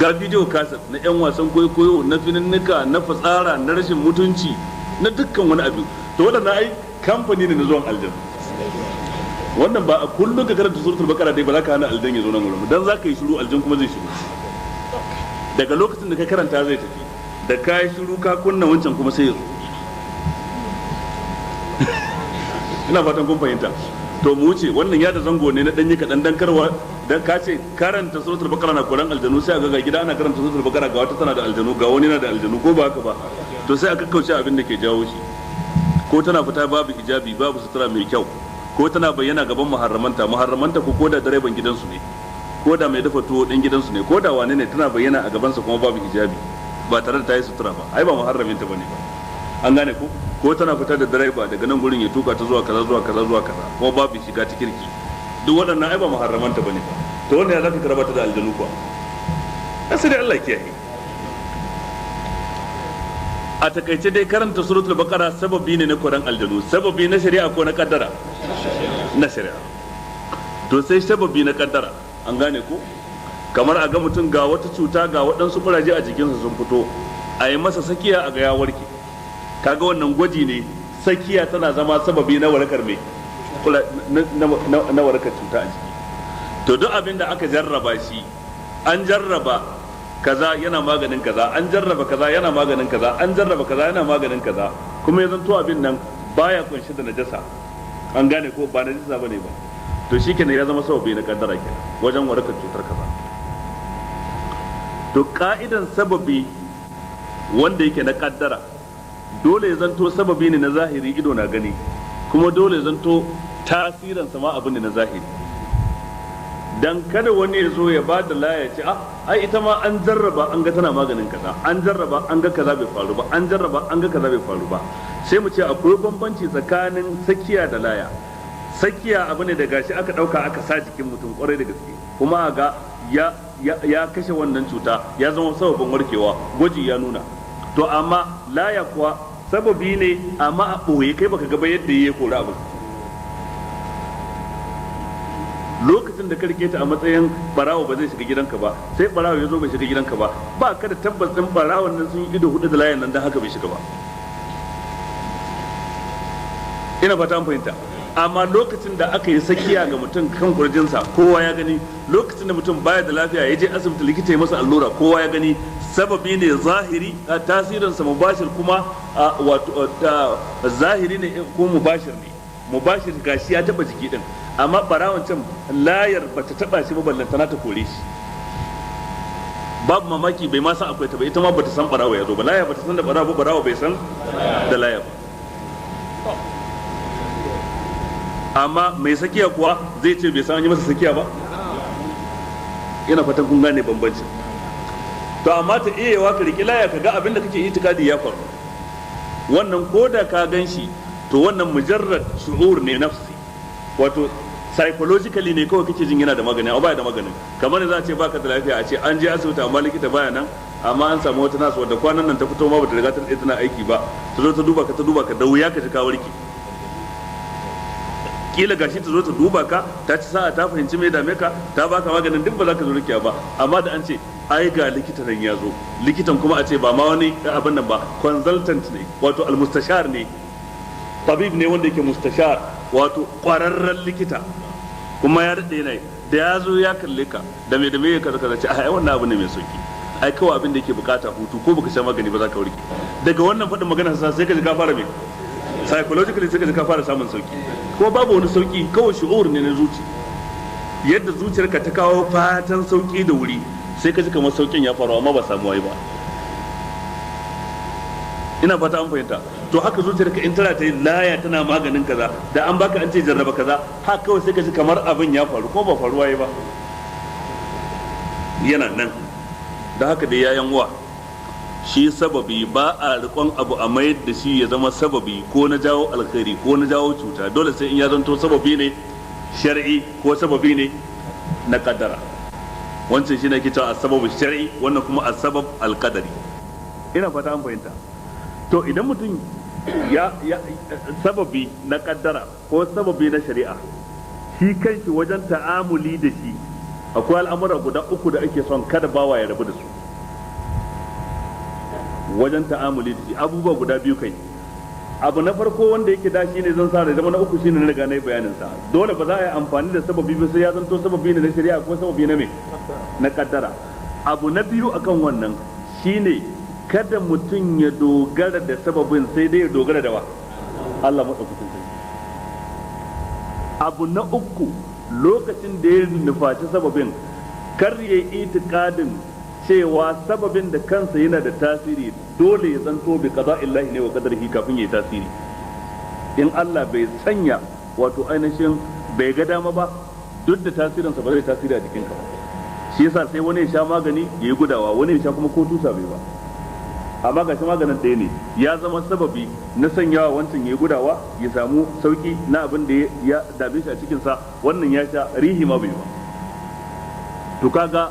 Ga bidiyo kaset na 'yan wasan kwaikwayo, na fininnika, na fitsara, na rashin mutunci, na dukkan wani abu. To waɗannan ai kamfani ne na zuwan aljanna. Wannan ba a kullum ka karanta Suratul Baqara dai ba za ka hana aljan ya zo nan wurin. Dan za ka yi shiru, aljan kuma zai shiru. Daga lokacin da ka karanta zai tafi, da ka yi shiru ka kunna wancan kuma sai ya zo. Ina fatan kun fahimta. To mu wuce wannan, ya da zango ne na danyi kaɗan, dan karwa dan ka ce karanta Suratul Baqara na koran aljanu, sai a ga gida ana karanta Suratul Baqara, ga wata tana da aljanu, ga wani na da aljanu, ko ba haka ba? To sai aka kauce abin da ke jawo shi. Ko tana fita babu hijabi, babu sutura mai kyau, ko tana bayyana gaban muharramanta, muharramanta ko da direban gidansu ne, ko da mai dafa tuwo din gidansu ne, ko da wane ne, tana bayyana a gabansa kuma babu hijabi, ba tare da ta yi sutura ba, ai ba muharraminta bane ba, an gane ko? Ko tana fita da direba daga nan gurin ya tuka ta zuwa kaza, zuwa kaza, zuwa kaza, kuma babu shiga ta kirki, duk waɗannan ai ba muharramanta bane ba. To wannan ya zaka karaba ta da aljanu kuwa? Sai dai Allah ya kiyaye. A takaice dai, karanta Suratul Baqara sababi ne na koran aljanu. Sababi na shari'a ko na kaddara? Na shari'a. To sai sababi na kaddara, an gane ko, kamar a ga mutum ga wata cuta, ga waɗansu kuraje a jikinsa sun fito, a yi masa sakiya a ga ya warke. Kaga wannan gwaji ne. Sakiya tana zama sababi na warakar mai na warakar cuta a jiki. To duk abin da aka jarraba shi, an jarraba kaza yana maganin kaza, an jarraba kaza yana maganin kaza, an jarraba kaza yana maganin kaza, kuma ya zanto abin nan baya kunshi da najasa, an gane ko, ba najasa bane ba, to shikenan ya zama sababi na kaddara kenan wajen warakar cutar kaza. To ka'idan sababi wanda yake na kaddara, dole ya zanto sababi ne na zahiri, ido na gani, kuma dole ya zanto tasirin sama abu ne na zahiri, dan kada wani ya zo ya bada laya ce, a ai ita ma an jarraba an ga tana maganin kaza, an jarraba an ga kaza bai faru ba, an jarraba an ga kaza bai faru ba. Sai mu ce akwai bambanci tsakanin sakiya da laya. Sakiya abu ne da gashi aka dauka aka sa jikin mutum kwarai da gaske, kuma ga ya ya kashe wannan cuta, ya zama sababin warkewa, gwaji ya nuna. To amma laya kuwa sababi ne amma a ɓoye, kai baka gaba yadda ya kori abin. Lokacin da ka rike ta a matsayin barawo ba zai shiga gidanka ba, sai barawo ya zo bai shiga gidanka ba, ba ka da tabbas din barawon nan sun yi ido hudu da layan nan, don haka bai shiga ba. Ina fata an fahimta. Amma lokacin da aka yi sakiya ga mutum kan kurjinsa, kowa ya gani. Lokacin da mutum baya da lafiya ya je asibiti, likita ya masa allura, kowa ya gani. Sababi ne zahiri, tasirinsa mubashir kuma wato zahiri ne ko mubashir ne. Mubashir gashi ya taba jiki din, amma barawon can layar bata taba shi ba, ballantana ta kore shi. Babu mamaki bai ma san akwai ta ba, ita ma bata san barawo ya zo ba, laya bata san da barawo ba, barawo bai san da laya ba. Amma mai sakiya kuwa zai ce bai san an yi masa sakiya ba. Ina fatan kun gane bambanci. To amma ta iya yawa ka riƙi laya ka ga abin da kake itikadi ya faru, wannan ko da ka gan shi, to wannan mujarrad shu'ur ne nafsi, wato psychologically ne kawai kake jin yana da magani amma baya da maganin. Kamar za a ce baka da lafiya, a ce an je asibiti amma likita baya nan, amma an samu wata nasu wadda kwanan nan ta fito ma bata riga ta tana aiki ba, ta zo ta duba ka, ta duba ka, da wuya ka ji ka warke. Kila gashi ta zo ta duba ka, ta ci sa'a ta fahimci me dame ka, ta baka maganin, duk ba za ka zo rikiya ba. Amma da an ce ai ga likita nan ya zo, likitan kuma a ce ba ma wani abin nan ba, consultant ne, wato almustashar ne, tabib ne wanda yake mustashar, wato kwararren likita, kuma ya daɗe yana da ya zo ya kalle ka da me da me kaza kaza, ce ai wannan abu ne mai sauki, ai kawai abin da yake bukata hutu, ko baka sha magani ba za ka warke. Daga wannan faɗin magana sai ka ji ka fara me psychologically, sai ka ji ka fara samun sauki. Ko babu wani sauki, kawai shu'ur ne na zuci, yadda zuciyarka ta kawo fatan sauki da wuri, sai ka ji kamar saukin ya faru amma ba samu wai ba. Ina fata an fahimta. To haka zuciyarka in tana ta yi laya tana maganin kaza, da an baka an ce jarraba kaza, haka kawai sai ka ji kamar abin ya faru ko ba faruwa ya ba, yana nan. Da haka dai yayan uwa, shi sababi ba a rikon abu a mayar da shi ya zama sababi ko na jawo alkhairi ko na jawo cuta, dole sai in ya zanto sababi ne shar'i ko sababi ne na kaddara. Wancan shine ake cewa as-sababu shar'i, wannan kuma as-sabab al-qadari. Ina fata an fahimta. To idan mutum ya sababi na kaddara ko sababi na shari'a, shi kanshi wajen ta'amuli da shi akwai al'amura guda uku da ake son kada bawa ya rabu da su wajen ta'amuli da shi. Abubuwa guda biyu kai. Abu na farko wanda yake da shine zan sa da zama na uku, shine na riga na yi bayanin sa. Dole ba za a yi amfani da sababi ba sai ya zanto sababi ne na shari'a ko sababi na me na kaddara. Abu na biyu akan wannan shine kada mutum ya dogara da sababin, sai dai ya dogara da wa Allah maɗaukakin sarki. Abu na uku, lokacin da ya nufaci sababin, kar ya yi itikadin cewa sababin da kansa yana da tasiri. Dole ya zanto bi qada'illahi ne wa qadarihi kafin ya yi tasiri. In Allah bai sanya, wato ainihin bai ga dama ba, duk da tasirinsa ba zai tasiri a jikinka ba. Shi yasa sai wani ya sha magani ya yi gudawa, wani ya sha kuma ko tusa bai ba. Amma ga shi maganin ɗaya ne, ya zama sababi na sanyawa wancan ya yi gudawa ya samu sauki na abin da ya dame shi a cikinsa, wannan ya sha rihi ma bai ba. To kaga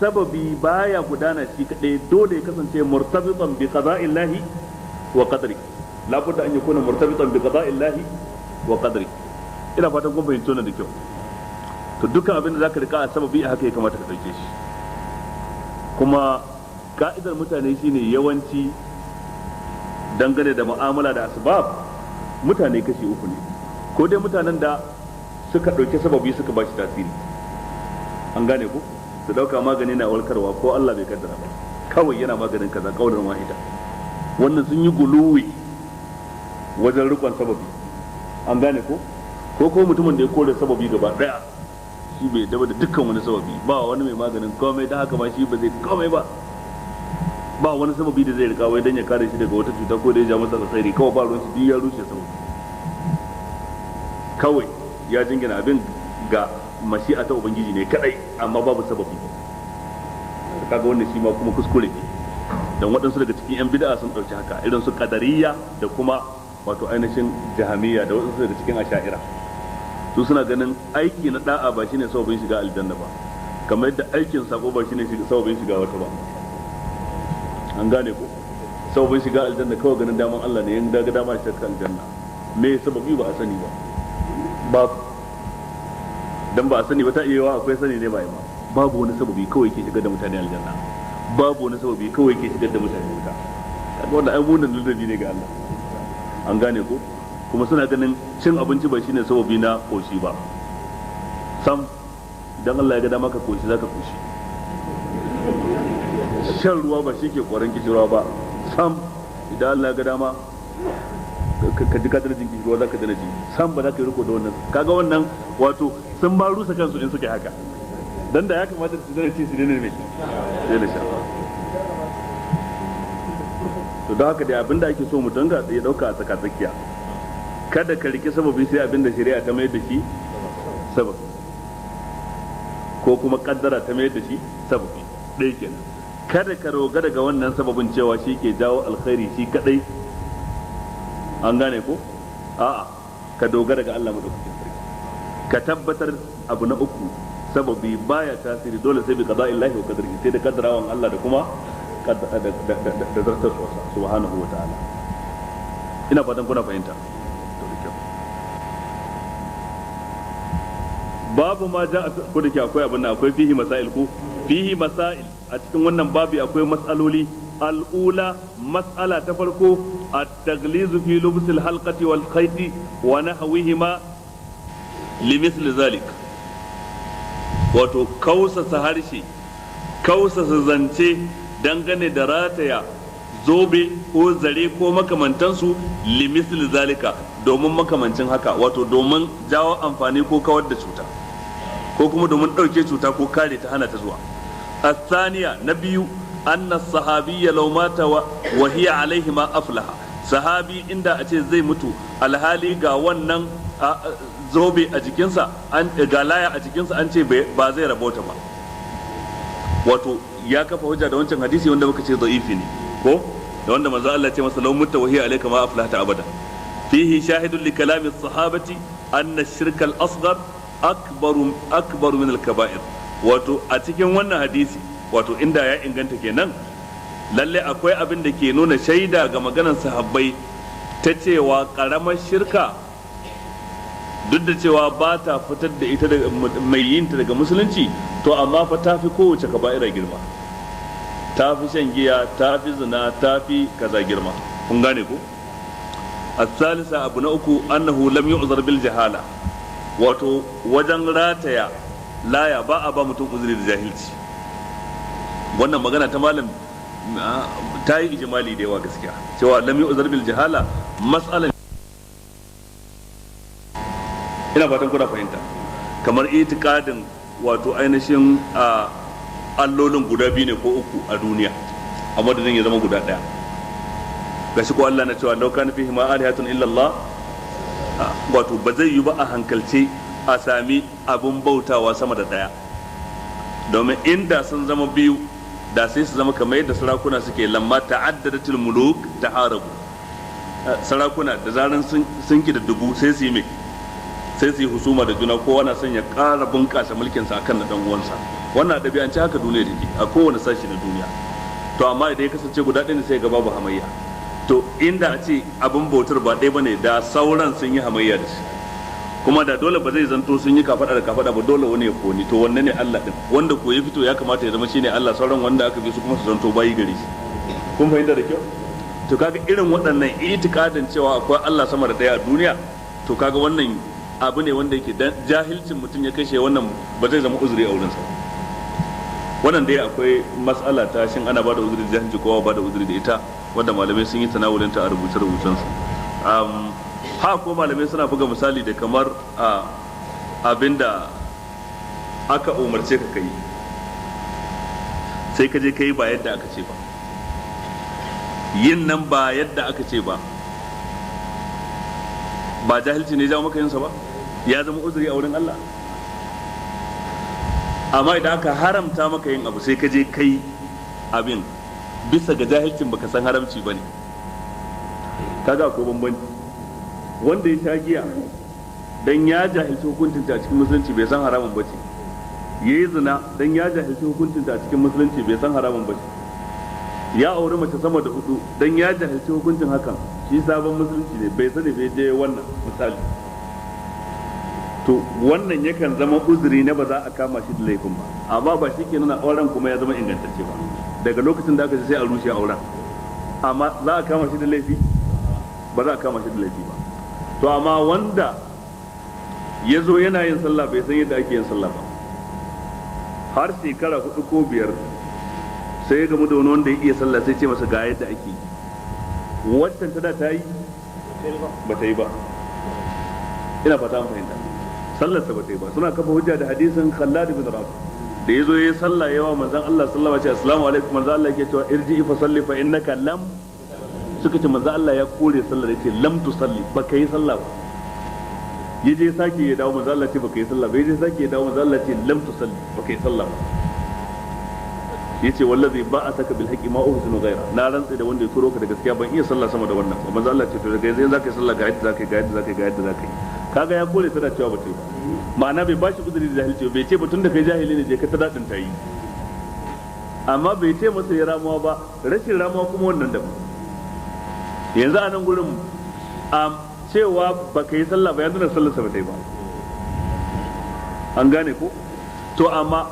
sababi baya gudana shi kadai, dole ya kasance murtabitan bi qada'illahi wa qadri, la budda an yakuna murtabitan bi qada'illahi wa qadri. Ina fatan kun fahimci wannan da kyau. To dukkan abin da zaka rika a sababi, a haka ya kamata ka dauke shi. Kuma ka'idar mutane shine yawanci dangane da mu'amala da asbab, mutane kashi uku ne. Ko dai mutanen da suka ɗauki sababi suka bashi tasiri, an gane ku, su ɗauka magani na warkarwa ko Allah bai kaddara ba, kawai yana maganin kaza kaulan wahida, wannan sun yi guluwi wajen rikon sababi, an gane ko. Ko mutumin da ya kore sababi gaba daya, shi bai daba da dukkan wani sababi ba, wani mai maganin komai, da haka ba shi ba zai komai ba, ba wani sababi da zai rika wai dan ya kare shi daga wata cuta ko da ya ja masa alkhairi, kawai ba ruwan shi, duk ya rushe sababi, kawai ya jingina abin ga mashi'a ta ubangiji ne kadai, amma babu sababi. Kaga wannan shi ma kuma kuskure ne, dan waɗansu daga cikin yan bid'a sun ɗauki haka, irin su qadariyya da kuma wato ainihin jahamiyya da waɗansu daga cikin asha'ira. Su suna ganin aiki na da'a ba shine sababin shiga aljanna ba. Kamar yadda aikin sako ba shine sababin shiga wata ba. An gane ko? Sababin shiga aljanna kawai ganin daman Allah ne, in ga dama shi ka aljanna. Me sababi ba a sani ba. Babu. Dan ba a sani ba, ta iya akwai sani ne ba ba. Babu wani sababi kawai ke shigar da mutane aljanna. Babu wani sababi kawai ke shigar da mutane wuta. Kaga wannan ai munin ladabi ne ga Allah. An gane ko? Kuma suna ganin cin abinci ba shine sababi na koshi ba. Sam, idan Allah ya ga dama ka koshi, zaka koshi. Shan ruwa ba shi ke koran kishirwa ba. Sam, idan Allah ya ga dama ka ji kadar jin kishirwa, zaka dana ji. Sam, ba za ka yi riko da wannan. Kaga wannan wato sun ba rusa kansu in suka yi haka. Dan da ya kamata su dana ci, su dana mai dana sha. To da haka dai abinda ake so mutum ga ya dauka a tsaka-tsakiya, kada ka riki sababi sai abinda shari'a ta mayar da shi sababi, ko kuma kaddara ta mayar da shi sababi. Ɗaya kenan. Kada ka roga daga wannan sababin cewa shi ke jawo alkhairi shi kadai. An gane ko? A'a, ka dogara ga Allah madaukakin sarki. Ka tabbatar, abu na uku, sababi baya tasiri dole sai bi qada'illahi wa qadarihi, sai da kaddarawan Allah da kuma da zartarwarsa subhanahu wa ta'ala. Ina fatan kuna fahimta. To da kyau. Babu ma ja ko da ke akwai abin nan, akwai fihi masail ko fihi masail. A cikin wannan babi akwai mas'aloli. Al'ula, mas'ala ta farko, at-taghlizu fi lubs al-halqati wal khayti wa nahwihima limithli zalik. Wato kausasa harshe, kausasa zance dangane da rataya zobe ko zare ko makamantansu, limithli zalika, domin makamancin haka, wato domin jawo amfani ko kawar da cuta, ko kuma domin ɗauke cuta ko kare ta, hana ta zuwa. الثانية نبي أن الصحابي لو مات وهي عليه ما أفلح. Sahabi inda a ce zai mutu alhali ga wannan zobe a jikinsa, an ga laya a jikinsa, an ce ba zai rabota ba. Wato ya kafa hujja da wancan hadisi wanda muka ce da'ifi ne ko, da wanda manzo Allah ce masa: "Law mutta wa hiya alayka ma aflahta abada." Fihi shahidun li kalami sahabati anna ash-shirka al-asghar akbaru akbaru min al-kaba'ir. Wato a cikin wannan hadisi, wato inda ya inganta kenan, lalle akwai abin da ke nuna shaida ga maganar sahabbai ta cewa karamar shirka, duk da cewa ba ta fitar da ita daga mai yinta daga musulunci, to amma fa ta fi kowace kaba'ira girma, ta fi shan giya, ta fi zina, ta fi kaza girma. Kun gane ko? الثالثة, abu na uku, annahu lam yu'zar bil jahala. Wato wajen rataya laya ba a ba mutum uzuri da jahilci. Wannan magana ta malam ta yi ijimali da yawa gaskiya, cewa lam yu'zar bil jahala mas'alan. Ina fatan kuna fahimta. Kamar itikadin wato ainihin allolin guda biyu ne ko uku a duniya, a madadin ya zama guda ɗaya. Gashi ko Allah na cewa: "Law kana fihi ma alihatun illa Allah." Wato ba zai yi ba a hankalce a sami abun bautawa sama da ɗaya, domin inda sun zama biyu da sai su zama kamar yadda sarakuna suke: "Lamma ta'addadatul muluk taharabu." Sarakuna da zaran sun ki da dubu, sai su yi mai, sai su yi husuma da juna, kowa na son ya ƙara bunƙasa mulkinsa akan na dan uwansa. Wannan ɗabi'ance haka duniya take a kowane sashi na duniya. To amma idan ya kasance guda ɗaya ne, sai ga babu hamayya. To inda a ce abin bautar ba ɗaya bane, da sauran sun yi hamayya da shi, kuma da dole ba zai zanto sun yi kafada da kafada ba, dole wani ya koni. To wanne ne Allah din? Wanda ko ya fito ya kamata ya zama shine Allah, sauran wanda aka bi su kuma su zanto bayi gare shi. Kun fahimta da kyau? To kaga irin waɗannan itikadin cewa akwai Allah sama da ɗaya a duniya, to kaga wannan abu ne wanda yake jahilcin mutum ya kashe, wannan ba zai zama uzuri a wurinsa. Wannan dai akwai mas'ala ta shin ana bada uzuri da jahilci ko ba da uzuri da ita, wanda malamai sun yi tanawulin ta a rubuce rubucen su. Ha, ko malamai suna buga misali da kamar abinda aka umarce ka kai, sai ka je kai ba yadda aka ce ba. Yin nan ba yadda aka ce ba, ba jahilci ne jawo maka yinsa ba? Ya zama uzuri a wurin Allah. Amma idan aka haramta maka yin abu, sai ka je kai abin bisa ga jahilcin, baka san haramci bane, kaga akwai bambanci. Wanda ya sha giya dan ya jahilci hukuncin ta a cikin musulunci, bai san haramun bace. Yayi zina dan ya jahilci hukuncinta a cikin musulunci, bai san haramun ba. Ya auri mace sama da hudu dan ya jahilci hukuncin hakan, shi sabon musulunci ne, bai sani bai je wannan misali. To wannan yakan zama uzuri na ba za a kama shi da laifin ba, amma ba shi ke nuna auren kuma ya zama ingantacce ba. Daga lokacin da aka ce sai a rushe auren, amma za a kama shi da laifi? Ba za a kama shi da laifi ba. To amma wanda ya zo yana yin sallah bai san yadda ake yin sallah ba har shekara 4 ko 5, sai ya gamu da wani wanda ya iya sallah, sai ce masa ga yadda ake yi. Waccan ta da ta yi ba ta yi ba. Ina fata an fahimta. Sallarsa ba ta yi ba. Suna kafa hujja da hadisin Khallad ibn Rafi da yazo yayi sallah yawa manzon Allah sallallahu alaihi wasallam, assalamu alaikum, manzon Allah yake cewa irji fa salli fa innaka lam, suka ce manzon Allah ya kore sallar, yace lam tusalli, baka yi sallah ba. Yaje sake ya dawo, manzon Allah ce baka yi sallah ba. Yaje sake ya dawo, manzon Allah ce lam tusalli, baka yi sallah ba. Yace wallazi ba'athaka bil haqqi ma uhsinu ghaira, na rantsa da wanda ya turo ka da gaskiya ban iya sallah sama da wannan ba. Manzo Allah ce to daga yanzu zaka yi sallah ga yadda zaka yi, ga yadda zaka yi, ga yadda zaka yi. Kaga ya kore tana cewa bata yi ba, ma'ana bai bashi uzuri da jahilci, bai ce ba tun da kai jahili ne je ka ta dadin ta yi, amma bai ce masa ya ramuwa ba. Rashin ramuwa kuma wannan daban. Yanzu a nan gurin a cewa baka yi sallah ba yanzu na sallar sa ba ta yi ba, an gane ko? To amma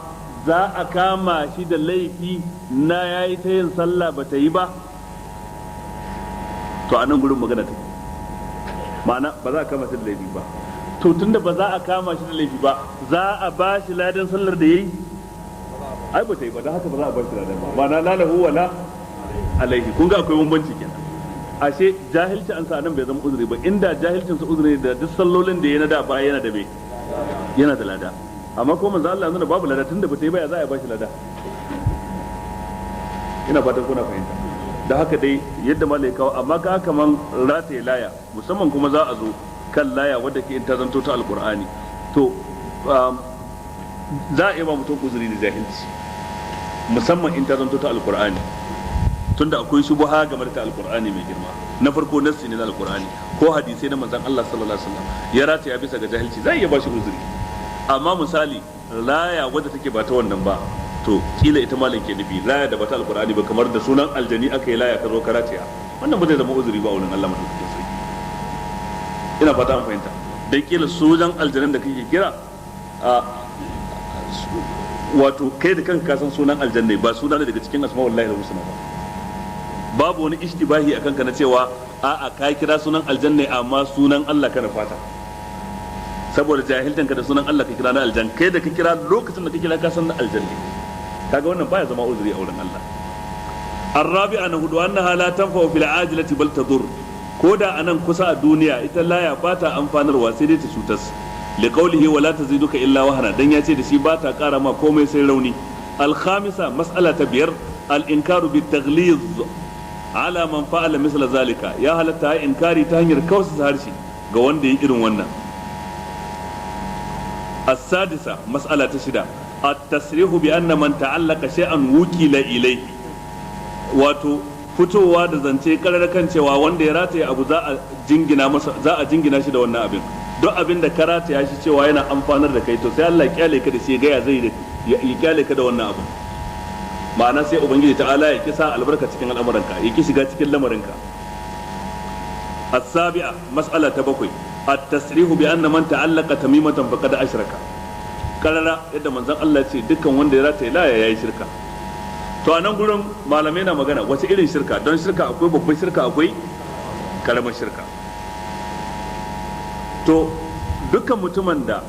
za a kama shi da laifi na yayi ta yin sallah ba ta yi ba? To a nan gurin magana take, ma'ana ba za a kama shi da laifi ba. To tunda ba za a kama shi da laifi ba, za a ba shi ladan sallar da yayi? Ai ba ta yi ba, don haka ba za a ba shi ladan ba. Ma'ana la lahu wala alaihi. Kun ga akwai bambanci kenan. Ashe jahilci an sa nan bai zama uzuri ba. Inda jahilcin sa uzuri da duk sallolin da ya na da baya yana da me, yana da lada. Amma ko manzo Allah nuna babu lada, tunda ba ta yi ba ya za a ba shi lada? Ina fatan kuna fahimta. Da haka dai yadda malai kawo, amma ka kaman rataye laya, musamman kuma za a zo kan laya wadda ke in ta zanto ta alqur'ani, to za a iya ba mutum uzuri da jahilci, musamman in ta zanto ta alqur'ani, tunda akwai shubuha game da ta alqur'ani mai girma. Na farko nassi ne na alqur'ani ko hadisai na manzon Allah sallallahu alaihi wasallam ya rataya bisa ga jahilci, zai iya ba shi uzuri. Amma misali laya wadda take ba ta wannan ba, to kila ita malam ke nufi, laya da ba ta alqur'ani ba, kamar da sunan aljani aka yi laya ka zo ka rataya, wannan ba zai zama uzuri ba wurin Allah madaukakin sarki. Ina fata an fahimta. Dan kila sojan aljanin da kake kira a wato kai da kanka ka san sunan aljanna ba suna ne daga cikin asma'ullahi husna ba, babu wani ishtibahi akan ka na cewa a'a ka kira sunan aljanna amma sunan Allah kana fata, saboda jahiltanka da sunan Allah ka kira na aljan, kai da ka kira lokacin da ka kira ka san na aljanna. Kaga wannan baya zama uzuri a wurin Allah. الرابعة نهدو أنها لا تنفع في العاجلة بل تضر. كودا أنا كسا الدنيا إتا لا يباتا أنفانروا سيدي تسوتس لقوله ولا تزيدك إلا وهنا دن ياتي دشي باتا قارا ما كومي سيروني. الخامسة مسألة بير الإنكار بالتغليظ على من فعل مثل ذلك. يا هلتا إنكاري تهنير كوس هارشي ga wanda ya irin wannan. السادسة مسألة تشدا التصريح بأن من تعلق شيئا وكل إليه. Wato fitowa da zance karar kan cewa wanda ya rataye abu za a jingina masa, za a jingina shi da wannan abin. Duk abin da ka rataya shi cewa yana amfanar da kai, to sai Allah ya kyale ka da shi, ga ya zai ya kyale ka da wannan abu. Ma'ana sai ubangiji ta'ala ya kisa albarka cikin al'amuranka, ya ki shiga cikin lamarinka. السابعة مسألة تبقي التصريح بأن من تعلق تميمة فقد أشرك. Karara yadda manzon Allah ya ce dukkan wanda ya rataye laya yayi shirka. To a nan gurin malamai na magana wace irin shirka, don shirka akwai babbar shirka, akwai karamar shirka. To dukkan mutumin da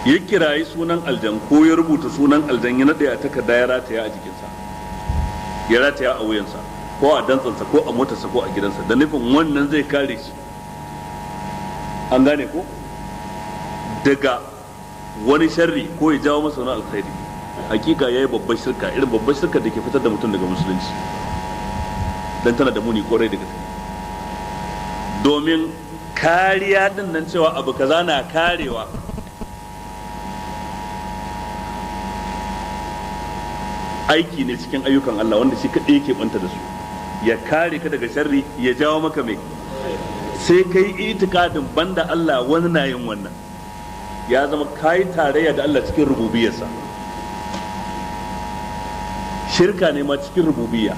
ya kirayi sunan aljan ko ya rubuta sunan aljan ya naɗe a takarda ya rataya a jikinsa, ya rataya a wuyansa ko a dantsansa ko a motarsa ko a gidansa da nufin wannan zai kare shi, an gane ko, daga wani sharri ko ya jawo masa wani alkhairi, hakika yayi babbar shirka, irin babbar shirka da ke fitar da mutum daga musulunci, dan tana da muni kwarai da gaske. Domin kariya din nan cewa abu kaza na karewa, aiki ne cikin ayyukan Allah wanda shi kaɗai yake banta da su, ya kare ka daga sharri ya jawo maka mai, sai kai itikadin banda Allah wani na yin wannan. Ya zama kayi tarayya da Allah cikin rububiyarsa. Shirka ne ma cikin rububiyya,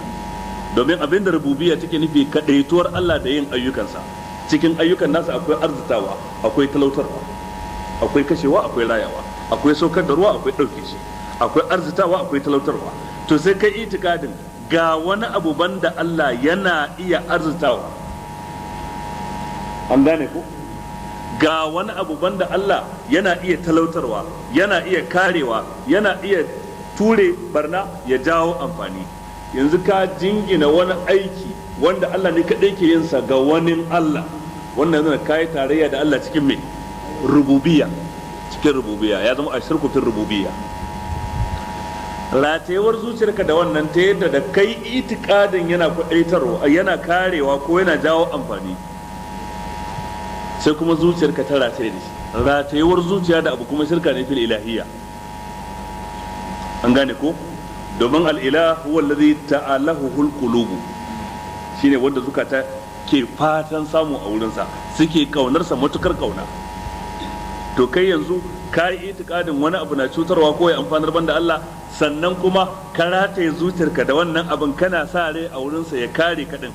domin abin da rububiyya take nufi kadaituwar Allah da yin ayyukansa. Cikin ayyukan nasa akwai arzitawa, akwai talautarwa, akwai kashewa, akwai rayawa, akwai saukar da ruwa, akwai ɗauke shi, akwai arzitawa, akwai talautarwa. To sai kai itikadin ga wani abu banda Allah yana iya arzitawa, an gane ko? Ga wani abu banda Allah yana iya talautarwa, yana iya karewa, yana iya ture barna, ya jawo amfani. Yanzu ka jingina wani aiki wanda Allah ne kaɗai ke yin sa ga wani Allah. Wannan yanzu ka yi tarayya da Allah cikin me? Rububiyya. Cikin rububiyya ya zama ashirku fil rububiyya. Ratayewar zuciyarka da wannan ta yadda da kai itikadin yana kwadaitarwa, yana karewa ko yana jawo amfani, sai kuma zuciyarka ta rataye da shi. Ratayewar zuciya da abu kuma shirka ne fil ilahiyya, an gane ko? Domin al'ilah huwa allazi ta'alahu qulubu, shine wanda zukata ke fatan samu a wurinsa, suke kaunarsa matukar kauna. To kai yanzu ka yi itikadin wani abu na cutarwa ko ya amfanar banda Allah, sannan kuma ka rataye zuciyarka da wannan abin, kana sa rai a wurinsa ya kare ka din.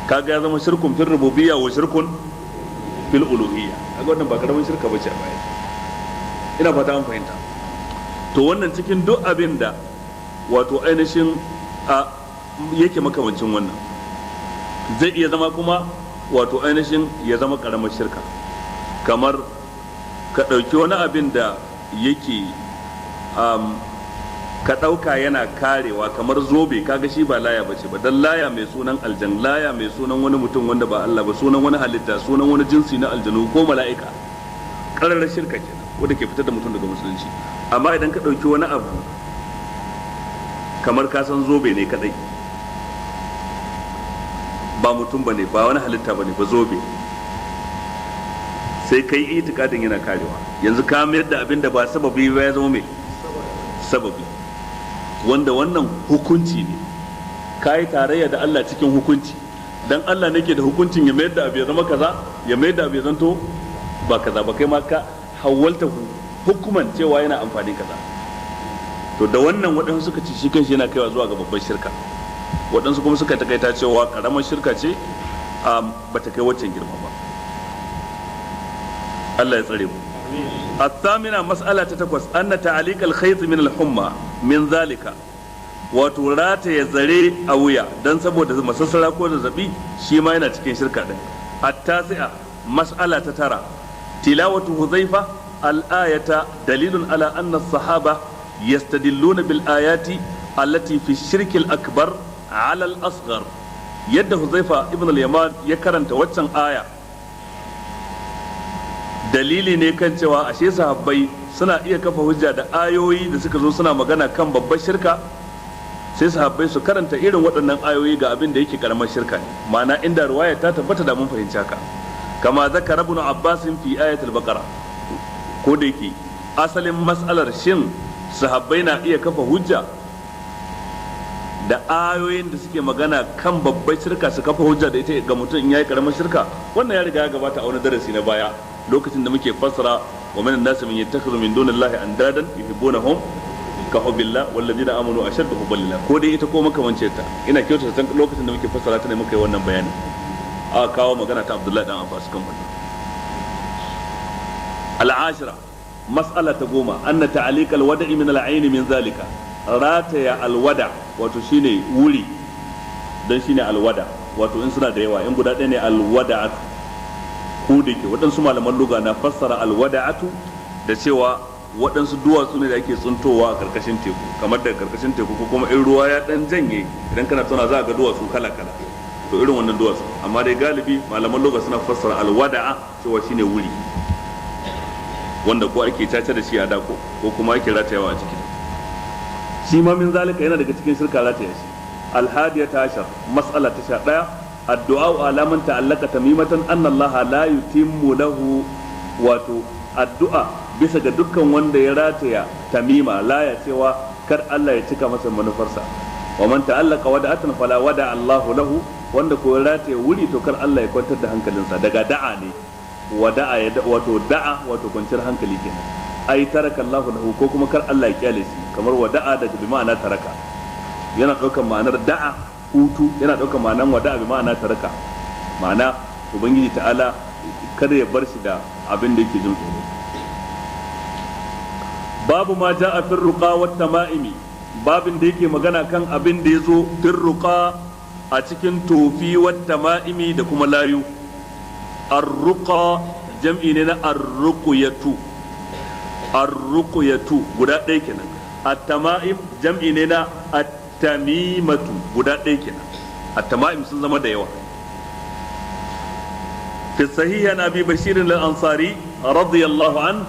Kaga ya zama shirkun fil rububiyya wa shirkun fil uluhiyya. Kaga wannan ba karamin shirka bace a baya, ina fata an fahimta. To wannan cikin duk abin da wato ainihin a yake makamancin wannan zai iya zama kuma wato ainihin ya zama karamar shirka, kamar ka ɗauki wani abin da yake ka ɗauka yana karewa, kamar zobe. Kaga shi ba laya bace ba, dan laya mai sunan aljan, laya mai sunan wani mutum wanda ba Allah ba, sunan wani halitta, sunan wani jinsi na aljanu ko mala'ika, ƙararrar shirka kenan wanda ke fitar da mutum daga musulunci. Amma idan ka ɗauki wani abu kamar ka san zobe ne kadai, ba mutum bane, ba wani halitta bane ba, zobe, sai kai itikadin yana karewa, yanzu ka mayar da abin da ba sababi ba ya zama mai sababi, wanda wannan hukunci ne. Ka yi tarayya da Allah cikin hukunci, dan Allah nake da hukuncin ya mayar da abu ya zama kaza, ya mayar da abu ya zanto ba kaza ba, kai ma ka hawalta hukuman cewa yana amfani kaza. To da wannan waɗansu suka ci shi kanshi yana kaiwa zuwa ga babban shirka, waɗansu kuma suka takaita cewa karamar shirka ce, ba ta kai waccan girma ba. Allah ya tsare mu. الثامنة مسألة تتكوس أن تعليق الخيط من الحمى من ذلك, wato rataye zare a wuya don saboda masassara ko zazzabi, shi ma yana cikin shirka din. التاسعة mas'ala ta tara, tilawatu huzaifa al-ayata dalilun ala anna as-sahaba yastadilluna bil ayati allati fi shirk al-akbar ala al-asghar. Yadda Huzaifa ibn al-Yaman ya karanta waccan aya dalili ne kan cewa ashe sahabbai suna iya kafa hujja da ayoyi da suka zo suna magana kan babbar shirka, sai sahabbai su karanta irin waɗannan ayoyi ga abin da yake karamar shirka ne. Ma'ana inda ruwaya ta tabbata da mun fahimci haka, kama zakara Ibn Abbas fi ayatul Baqara. Ko da yake asalin mas'alar, shin sahabbai na iya kafa hujja da ayoyin da suke magana kan babbar shirka, su kafa hujja da ita ga mutum in yayi karamar shirka, wannan ya riga ya gabata a wani darasi na baya, lokacin da muke fassara wa minan nasi man yattakhidhu min dunillahi andadan yuhibbunahum ka hubbillah wallazina amanu ashaddu hubban lillah, ko dai ita ko makamancin ta. Ina kyautata san lokacin da muke fassara ta ne muka yi wannan bayanin, a kawo magana ta Abdullahi dan Abbas kan wannan. Al'ashira, mas'ala ta 10, anna ta'liq al-wada'i min al-ayn min zalika. Rataya alwada, wato shine wuri, dan shine alwada, wato in suna da yawa, in guda ɗaya ne alwada'atu. Ko da ke waɗansu malaman luga na fassara alwada'atu da cewa waɗansu duwatsu ne da ake tsintowa a karkashin teku, kamar daga karkashin teku ko kuma in ruwa ya ɗan janye, idan kana tona za a ga duwatsu kala kala, to irin wannan duwatsu. Amma dai galibi malaman luga suna fassara alwada'a cewa shine wuri wanda ko ake caca da shi a dako ko kuma ake ratayawa a ciki. Shi ma min zalika, yana daga cikin shirka rataya shi. 11 mas'ala ta 11, addu'a ala man ta'allaka tamimatan anna Allah la yutimmu lahu, wato addu'a bisa ga dukkan wanda ya rataya tamima, laya, cewa kar Allah ya cika masa manufarsa. Wa man ta'allaka wada'atan fala wada Allahu lahu, wanda ko ya rataya wuri to kar Allah ya kwantar da hankalinsa, daga da'a ne. Wada'a ya wato da'a wato kwanciyar hankali kenan. Ai taraka Allahu lahu, ko kuma kar Allah ya kyale shi, kamar wada'a daga bi ma'ana taraka, yana ɗaukar ma'anar da'a hutu, yana ɗaukar ma'anar wada'a bi ma'ana taraka, ma'ana ubangiji ta'ala kada ya bar shi da abin da yake jin tsoro. Babu ma ja'a fir ruqa wat tama'imi, babin da yake magana kan abin da yazo fir ruqa a cikin tofi wat tama'imi da kuma layu. Ar-ruqa jam'i ne na ar-ruqyatu, ar-ruqyatu guda ɗaya kenan. At-tama'im jam'i ne na at-tamimatu guda ɗaya kenan. At-tama'im sun zama da yawa. في الصحيح عن أبي بشير الأنصاري رضي الله عنه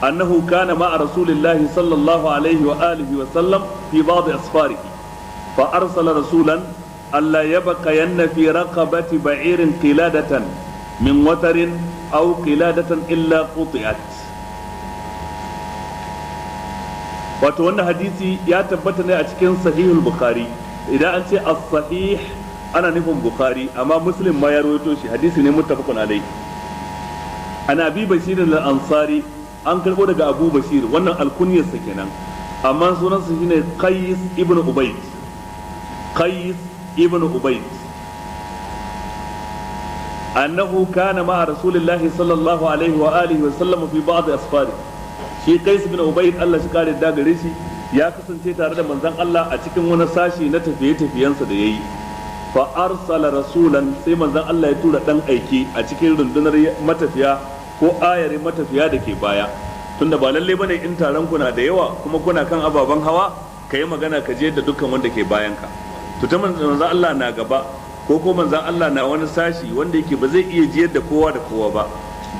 أنه كان مع رسول الله صلى الله عليه وآله وسلم في بعض أسفاره، فأرسل رسولا ألا يبقين في رقبة بعير قلادة من وتر أو قلادة إلا قطعت. Wato wannan hadisi ya tabbata ne a cikin Sahihul Bukhari. Idan an ce as-sahih ana nufin Bukhari, amma Muslim ma ya rawaito shi, hadisi ne muttafaqun alai. Ana Abi Bashir al-Ansari, an karbo daga Abu Bashir, wannan alkunyarsa kenan, amma sunansa shine Qais ibn Ubayd. Qais ibn Ubayd annahu kana ma'a Rasulillahi sallallahu alaihi wa alihi wa sallam fi ba'd asfari. Shi Qais ibn Ubayd, Allah shi kare da gare shi, ya kasance tare da manzon Allah a cikin wani sashi na tafiye-tafiyensa da yayi. Fa arsala rasulan, sai manzon Allah ya tura dan aiki a cikin rundunar matafiya ko ayarin matafiya da ke baya, tunda ba lalle bane in taron kuna da yawa kuma kuna kan ababen hawa ka yi magana ka je da dukkan wanda ke bayan ka. To ta manzon Allah na gaba ko manzon Allah na wani sashi wanda yake ba zai iya jiyar da kowa da kowa ba,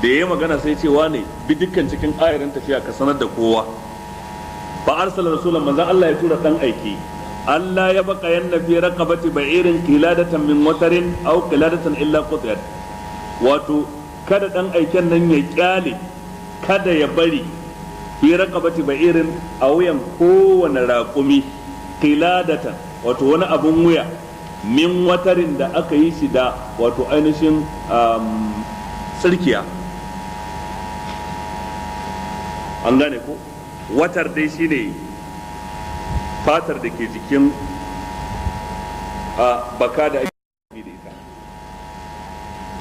da yayi magana sai cewa ne bi dukkan cikin ayarin tafiya ka sanar da kowa. Fa arsala rasulan, manzon Allah ya tura dan aiki, Allah ya baka yanna fi raqabati ba'irin qiladatan min watarin aw qiladatan illa qutiyat. Wato kada dan aiken nan ya kyale, kada ya bari fi raqabati ba'irin, a wuyan kowane raƙumi, qiladatan wato wani abun wuya, min watarin da aka yi shi da wato ainihin tsirkiya. An gane ko? Watar dai shine fatar da ke jikin baka da ake da ita.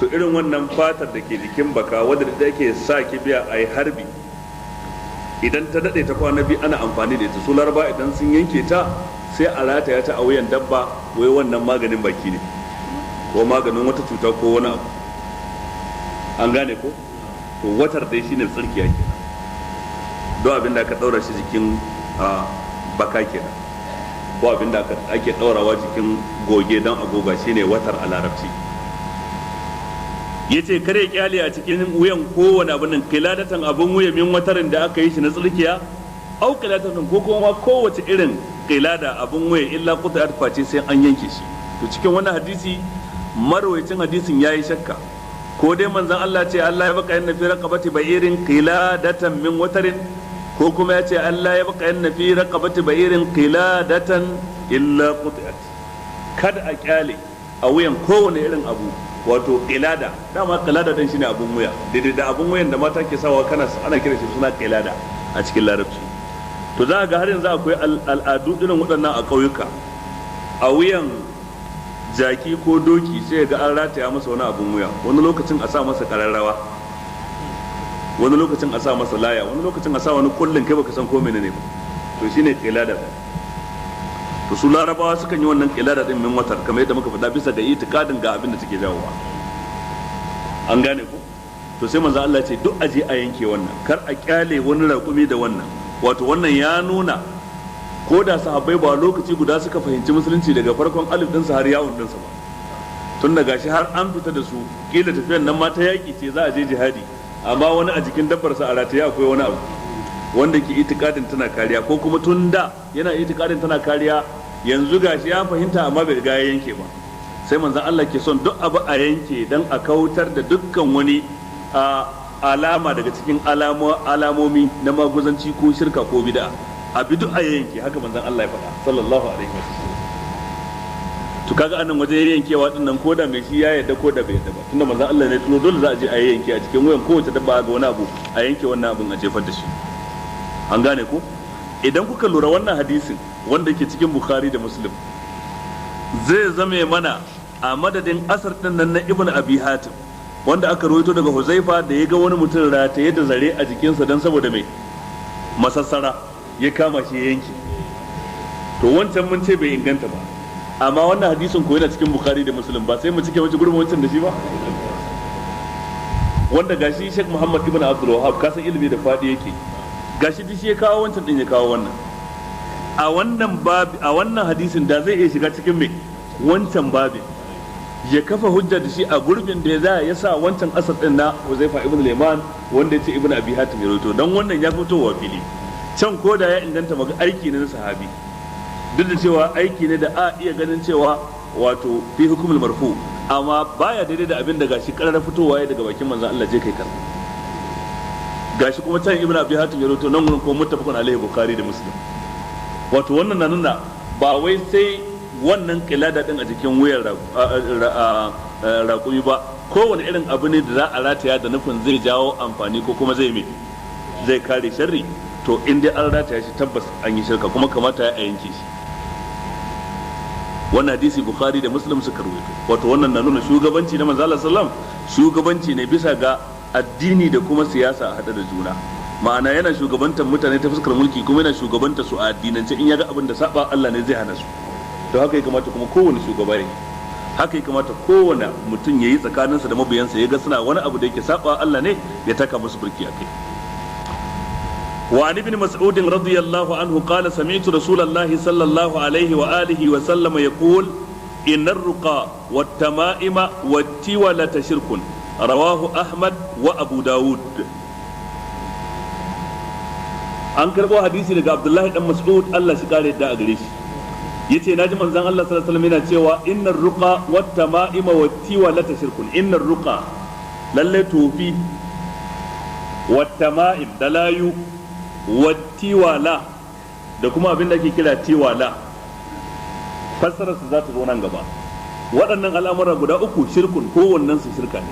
To irin wannan fatar da ke jikin baka wadda da ake sa kibiya a yi harbi, idan ta daɗe ta kwana biyu ana amfani da ita. Su Laraba idan sun yanke ta sai a rataya ta a wuyan dabba, wai wannan maganin baki ne ko maganin wata cuta ko wani abu. An gane ko? To watar dai shine tsirkiya kenan, don abin da aka ɗaura shi jikin baka kenan, ko abin da ake ɗaurawa jikin goge don agoga shine watar a Larabci. Yace kare kyale a cikin wuyan kowane abin nan kiladatan abin wuya min watarin da aka yi shi na tsirkiya, au kiladatan ko kuma kowace irin kilada abin wuya, illa qut'at, face sai an yanke shi. To cikin wannan hadisi marwayacin hadisin yayi shakka, ko dai manzon Allah ce Allah ya baka yanna fi raqabati ba'irin qiladatan min watarin, ko kuma ya ce Allah ya baka yanna fi raqabati ba'irin qiladatan illa qut'at. Kada a kyale a wuyan kowane irin abu wato qilada. Dama qilada din shine abun wuya, daidai da abun wuyan da mata ke sawa kana ana kira shi suna qilada a cikin Larabci. To za ga har yanzu akwai al'adu irin waɗannan a ƙauyuka. A wuyan jaki ko doki sai ga an rataya masa wani abun wuya, wani lokacin a sa masa ƙararrawa, wani lokacin a sa masa laya, wani lokacin a sa wani kullun kai baka san ko menene ba. To shine qilada. To su Larabawa sukan yi wannan qilada din min watar, kamar yadda muka faɗa, bisa ga itikadin ga abin da take jawowa. An gane ko? To sai manzo Allah ce duk aje a yanke wannan, kar a kyale wani raƙumi da wannan. Wato wannan ya nuna ko da sahabbai ba lokaci guda suka fahimci musulunci daga farkon alif ɗinsa har yawon ɗinsa ba, tun da gashi har an fita da su, kila tafiyan nan ma ta yaƙi ce, za a je jihadi, amma wani a jikin dabbarsa a rataye akwai wani abu wanda ke itikadin tana kariya, ko kuma tun da yana itikadin tana kariya, yanzu gashi ya fahimta amma bai riga ya yanke ba. Sai manzon Allah ke son duk abu a yanke dan a kautar da dukkan wani alama daga cikin alamomi na maguzanci ko shirka ko bid'a, abi duk a yanke. Haka manzon Allah ya faɗa sallallahu alaihi wasallam. To kaga anan wajen yankewa din nan, koda mai shi ya yadda koda bai yadda ba, tunda manzon Allah ne tuno, dole za a je a yanke a cikin wuyan kowace dabba ga wani abu, a yanke wannan abun a jefar da shi. An gane ko? Idan kuka lura, wannan hadisin wanda ke cikin Bukhari da Muslim zai zame mana a madadin asar din nan na Ibn Abi Hatim wanda aka rawaito daga Huzaifa, da ya ga wani mutum rataye da zare a jikinsa dan saboda mai masassara, ya kama shi ya yanke. To wancan mun ce bai inganta ba, amma wannan hadisin ko yana cikin Bukhari da Muslim, ba sai mu cike wace gurbin wancan da shi ba? Wanda gashi Sheikh Muhammad ibn Abdul Wahhab, kasan ilimi da fadi yake, gashi shi ya kawo wancan din, ya kawo wannan a wannan babi. A wannan hadisin da zai iya shiga cikin mai wancan babin, ya kafa hujja da shi a gurbin da ya ya sa wancan asar din na Huzaifa ibn Liman wanda ya ce Ibn Abi Hatim ya rawaito, dan wannan ya fito wa fili. Can ko da ya inganta, maga aiki ne na sahabi, duk da cewa aiki ne da a iya ganin cewa wato fi hukumul marfu, amma baya daidai da abin da gashi karar fitowa ya daga bakin manzon Allah, je kai kaza. Gashi kuma can Ibn Abi Hatim ya rawaito, nan gurin kuma muttafaqun alaihi, Bukhari da Muslim. Wato wannan na nuna ba wai sai wannan kilada din a jikin wuyar raƙumi ba, kowane irin abu ne da za a rataya da nufin zai jawo amfani ko kuma zai mai zai kare sharri, to in dai an rataya shi tabbas an yi shirka, kuma kamata ya yanke shi. Wannan hadisi Bukhari da Muslim suka rawaito. Wato wannan na nuna shugabanci na manzo Allah sallam shugabanci ne bisa ga addini da kuma siyasa a hada da juna. Ma'ana, yana shugabantar mutane ta fuskar mulki, kuma yana shugabanta su a addinance. In ya ga abin da saba Allah ne, zai hana su. To haka ya kamata kuma kowane shugaba ya yi, haka ya kamata kowane mutum ya yi tsakaninsa da mabiyansa. Ya ga suna wani abu da yake saba Allah ne, ya taka musu burki a kai. وعن ابن مسعود رضي الله عنه قال: سمعت رسول الله صلى الله عليه وآله وسلم يقول: إن الرقى والتمائم والتولة شرك. رواه أحمد وأبو داود. An karbo hadisi daga Abdullahi dan Mas'ud, Allah shi kare da a gare shi, yace naji manzon Allah sallallahu alaihi wasallam yana cewa: innar ruqa wat tama'ima wat tiwalata shirkun. Innar ruqa, lalle tofi, wat tama'im, da layu, wat tiwala, da kuma abin da ake kira tiwala, fassarar su za ta zo nan gaba, waɗannan al'amura guda uku shirkun, kowannen su shirka ne.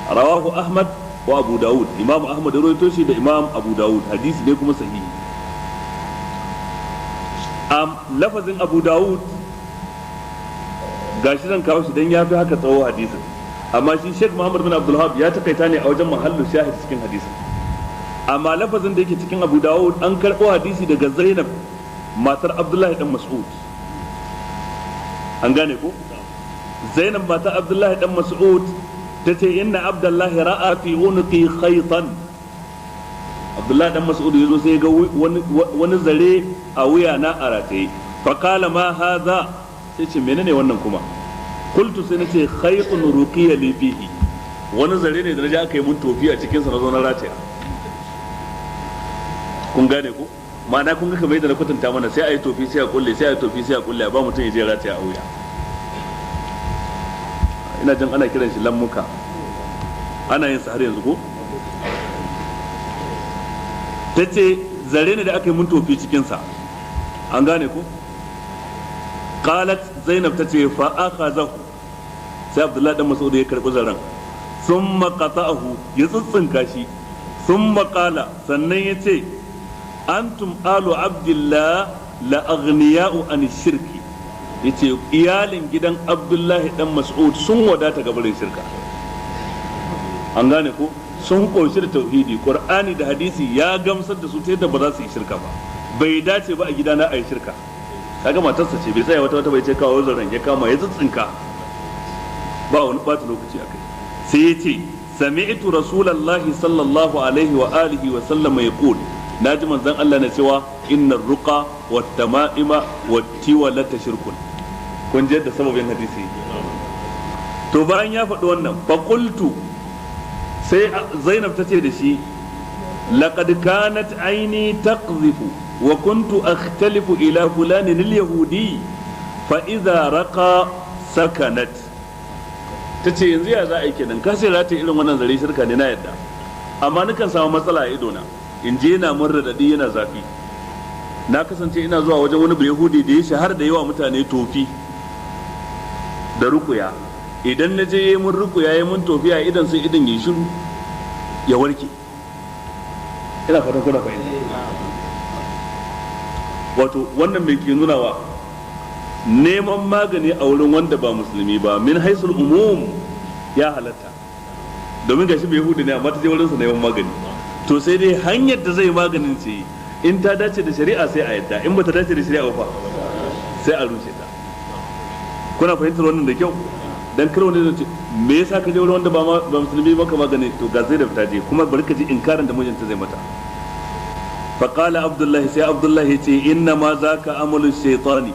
Rawahu Ahmad wa Abu Dawud. Imam Ahmad rawaito shi da Imam Abu Dawud, hadisi ne kuma sahihi. Lafazin Abu Dawud gashi zan kawo shi dan ya fi haka tsawo hadisin, amma shi Sheikh Muhammad bin Abdul Wahhab ya takaita ne a wajen mahallu shahid cikin hadisin. Amma lafazin da yake cikin Abu Dawud, an karɓo hadisi daga Zainab matar Abdullahi dan Mas'ud. An gane ko? Zainab matar Abdullahi dan Mas'ud ta ce: inna Abdullahi ra'a fi unuqi khaytan. Abdullahi dan Mas'ud yazo sai ga wani zare a wuya na a rataye. Fa qala: ma hadha? Sai ce: menene wannan kuma? Qultu, sai nace: khaytun ruqiya li fihi. Wani zare ne da naji aka yi mun tofi a cikin sa, na zo na rataya. Kun gane ko? Ma'ana, kun ga kamar yadda na kwatanta mana, sai a yi tofi sai a kulle, sai a yi tofi sai a kulle, a ba mutum ya je rataya a wuya. Ina jin ana kiran shi lammuka, ana yin sa har yanzu ko? Ta ce zare ne da aka yi mun tofi cikinsa. An gane ko? Qalat, Zainab ta ce: fa akhazahu, sai Abdullahi dan Mas'ud ya karbi zaren, thumma qata'ahu, ya tsitsinka shi, thumma qala, sannan ya ce: antum alu Abdullah la aghniya'u an shirki. Yace iyalin gidan Abdullahi dan Mas'ud sun wadata ga barin shirka. An gane ko? Sun koshi da tauhidi, Qur'ani da hadisi ya gamsar da su ta yadda ba za su yi shirka ba. Bai dace ba a gidana a yi shirka. Kaga matarsa ce, bai tsaya wata wata bai ce kawo zaren, ya kama ya tsitsinka, ba wani bata lokaci akai. Sai ya ce: sami'tu rasulullahi sallallahu alaihi wa alihi wa sallama yaqul, naji manzon Allah na cewa: innar ruqa wat tama'ima wat tiwalata shirkun. Kun ji yadda sababin hadisi. To bayan ya faɗi wannan, fa qultu, sai Zainab ta ce da shi: laqad kanat aini taqzifu wa kuntu akhtalifu ila fulanin al-yahudi, fa idza raqa sakanat. Ta ce yanzu ya za a yi kenan? Ka sai rata irin wannan zare shirka ne, na yadda, amma nukan samu matsala a idona, in je yana mun radadi, yana zafi. Na kasance ina zuwa wajen wani Yahudi da ya shahara da yawa mutane tofi. Da rukuya. Idan na je yi mun rukuya yi mun tofiya idan sai idan yi shiru ya warke. Ina fatan kuna fahimta. Wato wannan mai ke nunawa neman magani a wurin wanda ba musulmi ba min haisul umum ya halatta, domin gashi bai yahudi ne amma ta je wurin sa neman magani. To sai dai hanyar da zai maganin ce in ta dace da shari'a sai a yadda, in bata dace da shari'a ba sai a rushe ta. Kuna fahimtar wannan da kyau? Dan kar wani zai ce me yasa ka je wurin wanda ba musulmi ba ka magani? To ga zai da fita je kuma bari ka ji inkarin da mijinta zai mata. Fa qala Abdullahi, sai Abdullahi ce inna ma zaka amalu shaytani,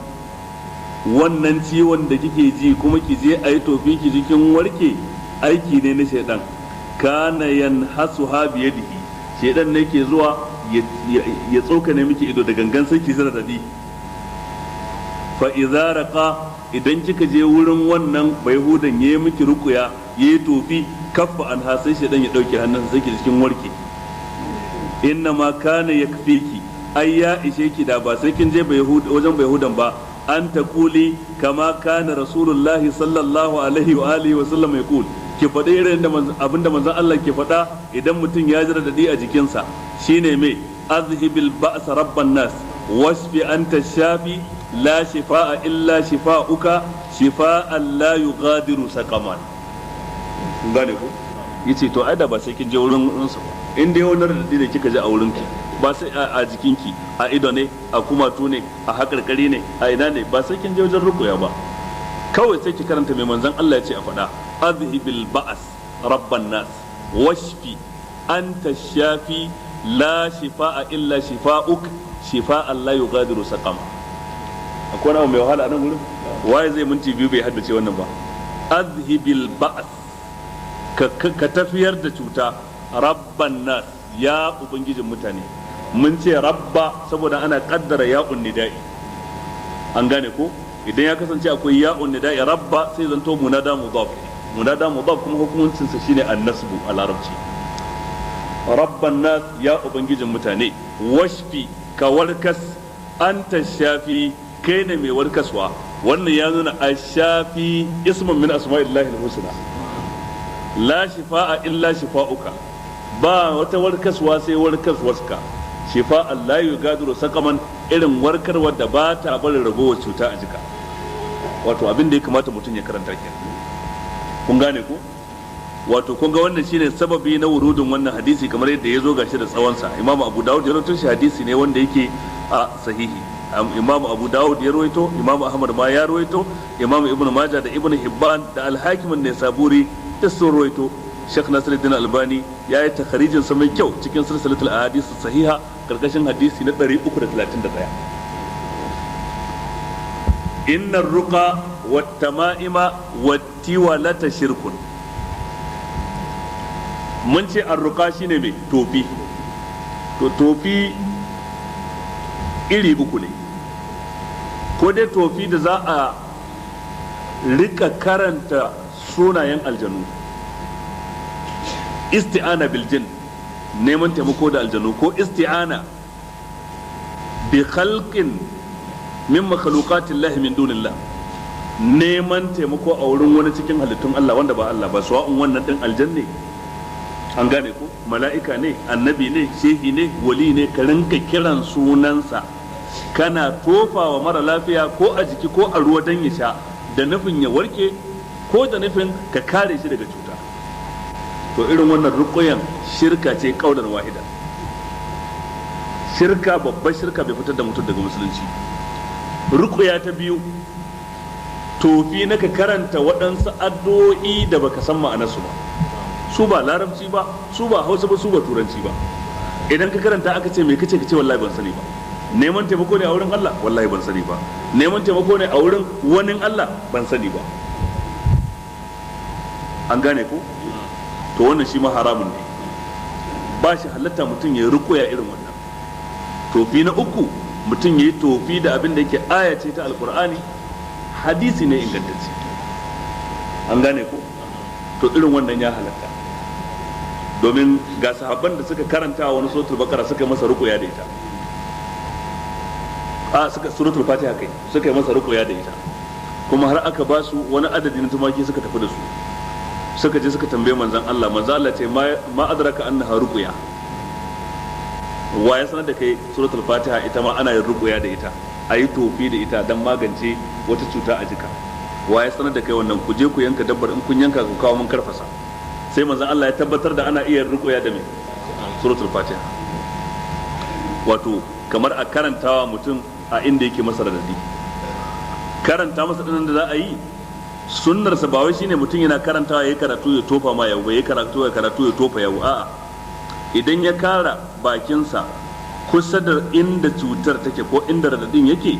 wannan ciwon da kike ji kuma ki je ayi tofi ki ji kin warke aiki ne na shaytan. Kana yanhasuha bi yadihi, shaytan ne ke zuwa ya tsokane miki ido da gangan sai ki zira dadi. Fa idza raqa, idan kika je wurin wannan bayhudan yayi miki rukuya yayi tofi, kaffa an ha, sai shedan ya dauke hannun sai ki cikin warke. Inna ma kana yakfiki, ai ya ishe ki da ba sai kin je wajen bayhudan ba, an taquli kama kana Rasulullahi sallallahu alaihi wa alihi wa sallam yaqul, ki faɗi irin abinda manzon Allah ke faɗa idan mutum ya ji radadi a jikinsa, shine mai azhibil ba'sa rabban nas wasfi anta shafi la shifaa illa shifauka shifaan la yughadiru saqaman. Gane ko? Yace to ai da ba sai kin je wurin sa ba, in dai wani radadi ne kika je a wurin ki, ba sai a jikinki, a ido ne, a kumatu ne, a haƙarƙari ne, a ina ne, ba sai kin je wajen rukuya ba, kawai sai ki karanta mai manzon Allah ya ce a faɗa: azhibil ba'as rabban nas washfi anta shafi la shifaa illa shifauk shifaan la yughadiru saqama. Akwai wani abu mai wahala a nan gurin? Waye zai minti biyu bai haddace wannan ba? Azhibil ba'as, ka tafiyar da cuta, rabban nas, ya ubangijin mutane. Mun ce rabba saboda ana kaddara ya'un nida'i, an gane ko? Idan ya kasance akwai ya'un nida'i rabba sai zanto munada mudaf, munada mudaf kuma hukuncin sa shine annasbu a larabci. Rabban nas, ya ubangijin mutane, washfi, ka warkas, anta shafi, kai ne mai warkaswa. Wannan ya nuna ashafi ismun min asma'illahi al-husna. La shifa'a illa shifa'uka, ba wata warkaswa sai warkaswarka, shifa'an la yugadiru saqaman, irin warkarwar da ba ta barin ragowar cuta a jika. Wato abin da ya kamata mutum ya karanta kenan, kun gane ko? Wato kun ga wannan shine sababi na wurudin wannan hadisi kamar yadda ya zo gashi da tsawonsa. Imamu Abu Dawud ya rawaito shi, hadisi ne wanda yake a sahihi. Imamu Abu Dawud ya rawaito, Imamu Ahmad ma ya rawaito, Imamu Ibn Majah da Ibn Hibban da Al-Hakim an-Naisaburi duk sun rawaito. Sheikh Nasiruddin Albani ya yi takharijin sa mai kyau cikin Silsilatul Ahadith Sahiha karkashin hadisi na 331. Innar ruqa wat tama'ima wat tiwalata shirkun. Mun ce arruqa shine mai tofi. To tofi iri uku ne: ko dai tofi da za a rika karanta sunayen aljanu, isti'ana bil jin, neman taimako da aljanu, ko isti'ana bi khalqin min makhluqatillahi min dunillah, neman taimako a wurin wani cikin halittun Allah wanda ba Allah ba, sawa'un wannan din aljanne, an gane ko, mala'ika ne, annabi ne, shehi ne, wali ne, ka rinka kiran sunansa kana tofawa mara lafiya ko a jiki ko a ruwa dan ya sha, da nufin ya warke ko da nufin ka kare shi daga cuta. To irin wannan ruƙuyan shirka ce kaulan wahida, shirka babbar shirka, bai fitar da mutum daga musulunci. Ruƙuya ta biyu, tofi na ka karanta waɗansu addu'o'i da baka san ma'anarsu ba, su ba larabci ba, su ba hausa ba, su ba turanci ba. Idan ka karanta aka ce me kace, kace wallahi ban sani ba. Neman taimako ne a wurin Allah? Wallahi ban sani ba. Neman taimako ne a wurin wani Allah? Ban sani ba. An gane ko? To wannan shi ma haramun ne, ba shi halatta mutum ya ruƙuya irin wannan. Tofi na uku, mutum ya yi tofi da abin da yake aya ce ta Alkur'ani, hadisi ne ingantacce, an gane ko? To irin wannan ya halatta, domin ga sahabban da suka karanta wani Suratul Bakara suka yi masa ruƙuya da ita, a suka Suratul Fatiha kai, suka yi masa ruƙuya da ita. Kuma har aka ba su wani adadi na tumaki suka tafi da su, suka je suka tambaye manzon Allah. Manzon Allah ce ma adraka annaha ruqya, wa ya sanar da kai suratul fatiha ita ma ana yin ruqya da ita, ayi tofi da ita dan magance wata cuta a jika, wa ya sanar da kai wannan? Ku je ku yanka dabbar, in kun yanka ku kawo mun karfasa. Sai manzon Allah ya tabbatar da ana iya ruqya da me? Suratul fatiha. Wato kamar a karantawa mutum a inda yake masa radadi, karanta masa dinnan da za a yi sunnarsa ba wai shine mutum yana karantawa ya karatu ya tofa ma yau ba, ya karatu ya karatu ya tofa yau. A'a, idan ya kara bakinsa kusa da inda cutar take ko inda radadin yake,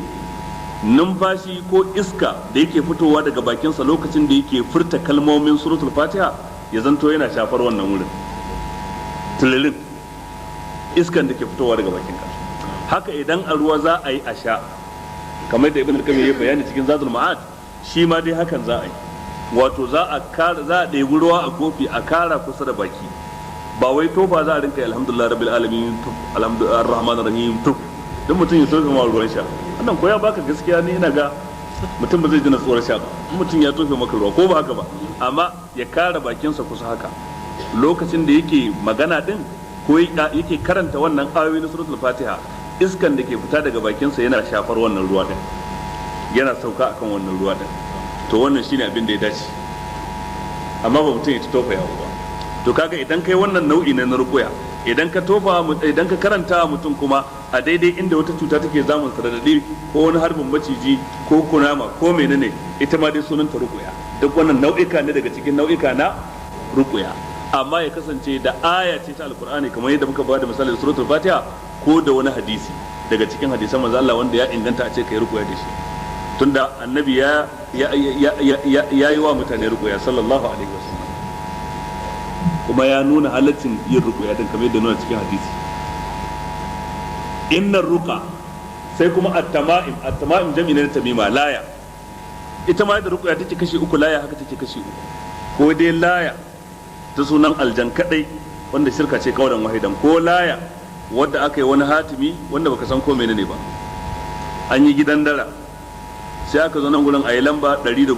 numfashi ko iska da yake fitowa daga bakinsa lokacin da yake furta kalmomin suratul fatiha ya zanto yana shafar wannan wurin, tulirin iskan da ke fitowa daga bakinka. Haka idan a ruwa za a yi a sha, kamar da Ibn al-Qayyim ya bayani cikin Zadul Ma'ad, shi ma dai hakan za a yi. Wato za a kara, za a ɗebi ruwa a kofi a kara kusa da baki, ba wai tofa za a rinka alhamdulillah rabbil alamin tuf, alhamdulillah arrahmanir rahim tuf, dan mutum ya tofe ma ruwan sha. Wannan ko ya baka gaskiya ne, ina ga mutum ba zai ji natsuwar sha ba in mutum ya tofe maka ruwa, ko ba haka ba? Amma ya kara bakinsa kusa haka lokacin da yake magana din ko yake karanta wannan ayoyi na suratul fatiha, iskan da ke fita daga bakinsa yana shafar wannan ruwa din, yana sauka akan wannan ruwa din. To wannan shine abin da ya dace, amma ba mutum ya ci tofa yawo ba. To kaga idan kai wannan nau'i na rukuya, idan ka tofa, idan ka karanta mutum kuma a daidai inda wata cuta take zamun sa, ko wani harbin maciji ko kunama ko menene, ita ma dai sunanta rukuya. Duk wannan nau'ika ne daga cikin nau'ika na rukuya, amma ya kasance da aya ce ta Alkur'ani, kamar yadda muka bada misali da suratul fatiha, ko da wani hadisi daga cikin hadisan manzo Allah wanda ya inganta a ce kai rukuya da shi, tunda annabi ya ya ya yi wa mutane rukuya sallallahu alaihi wasallam, kuma ya nuna halaccin yin rukuya din kamar yadda nuna cikin hadisi. Innar ruqa, sai kuma at-tama'im. At-tama'im jam'i ne na tamima, laya. Ita ma yadda rukuya take kashi uku, laya haka take kashi uku. Ko dai laya ta sunan aljan kadai, wanda shirka ce kaulan wahidan, ko laya wadda aka yi wani hatimi wanda baka san ko menene ba, an yi gidan dara, sai aka zo nan gurin a yi lamba 115,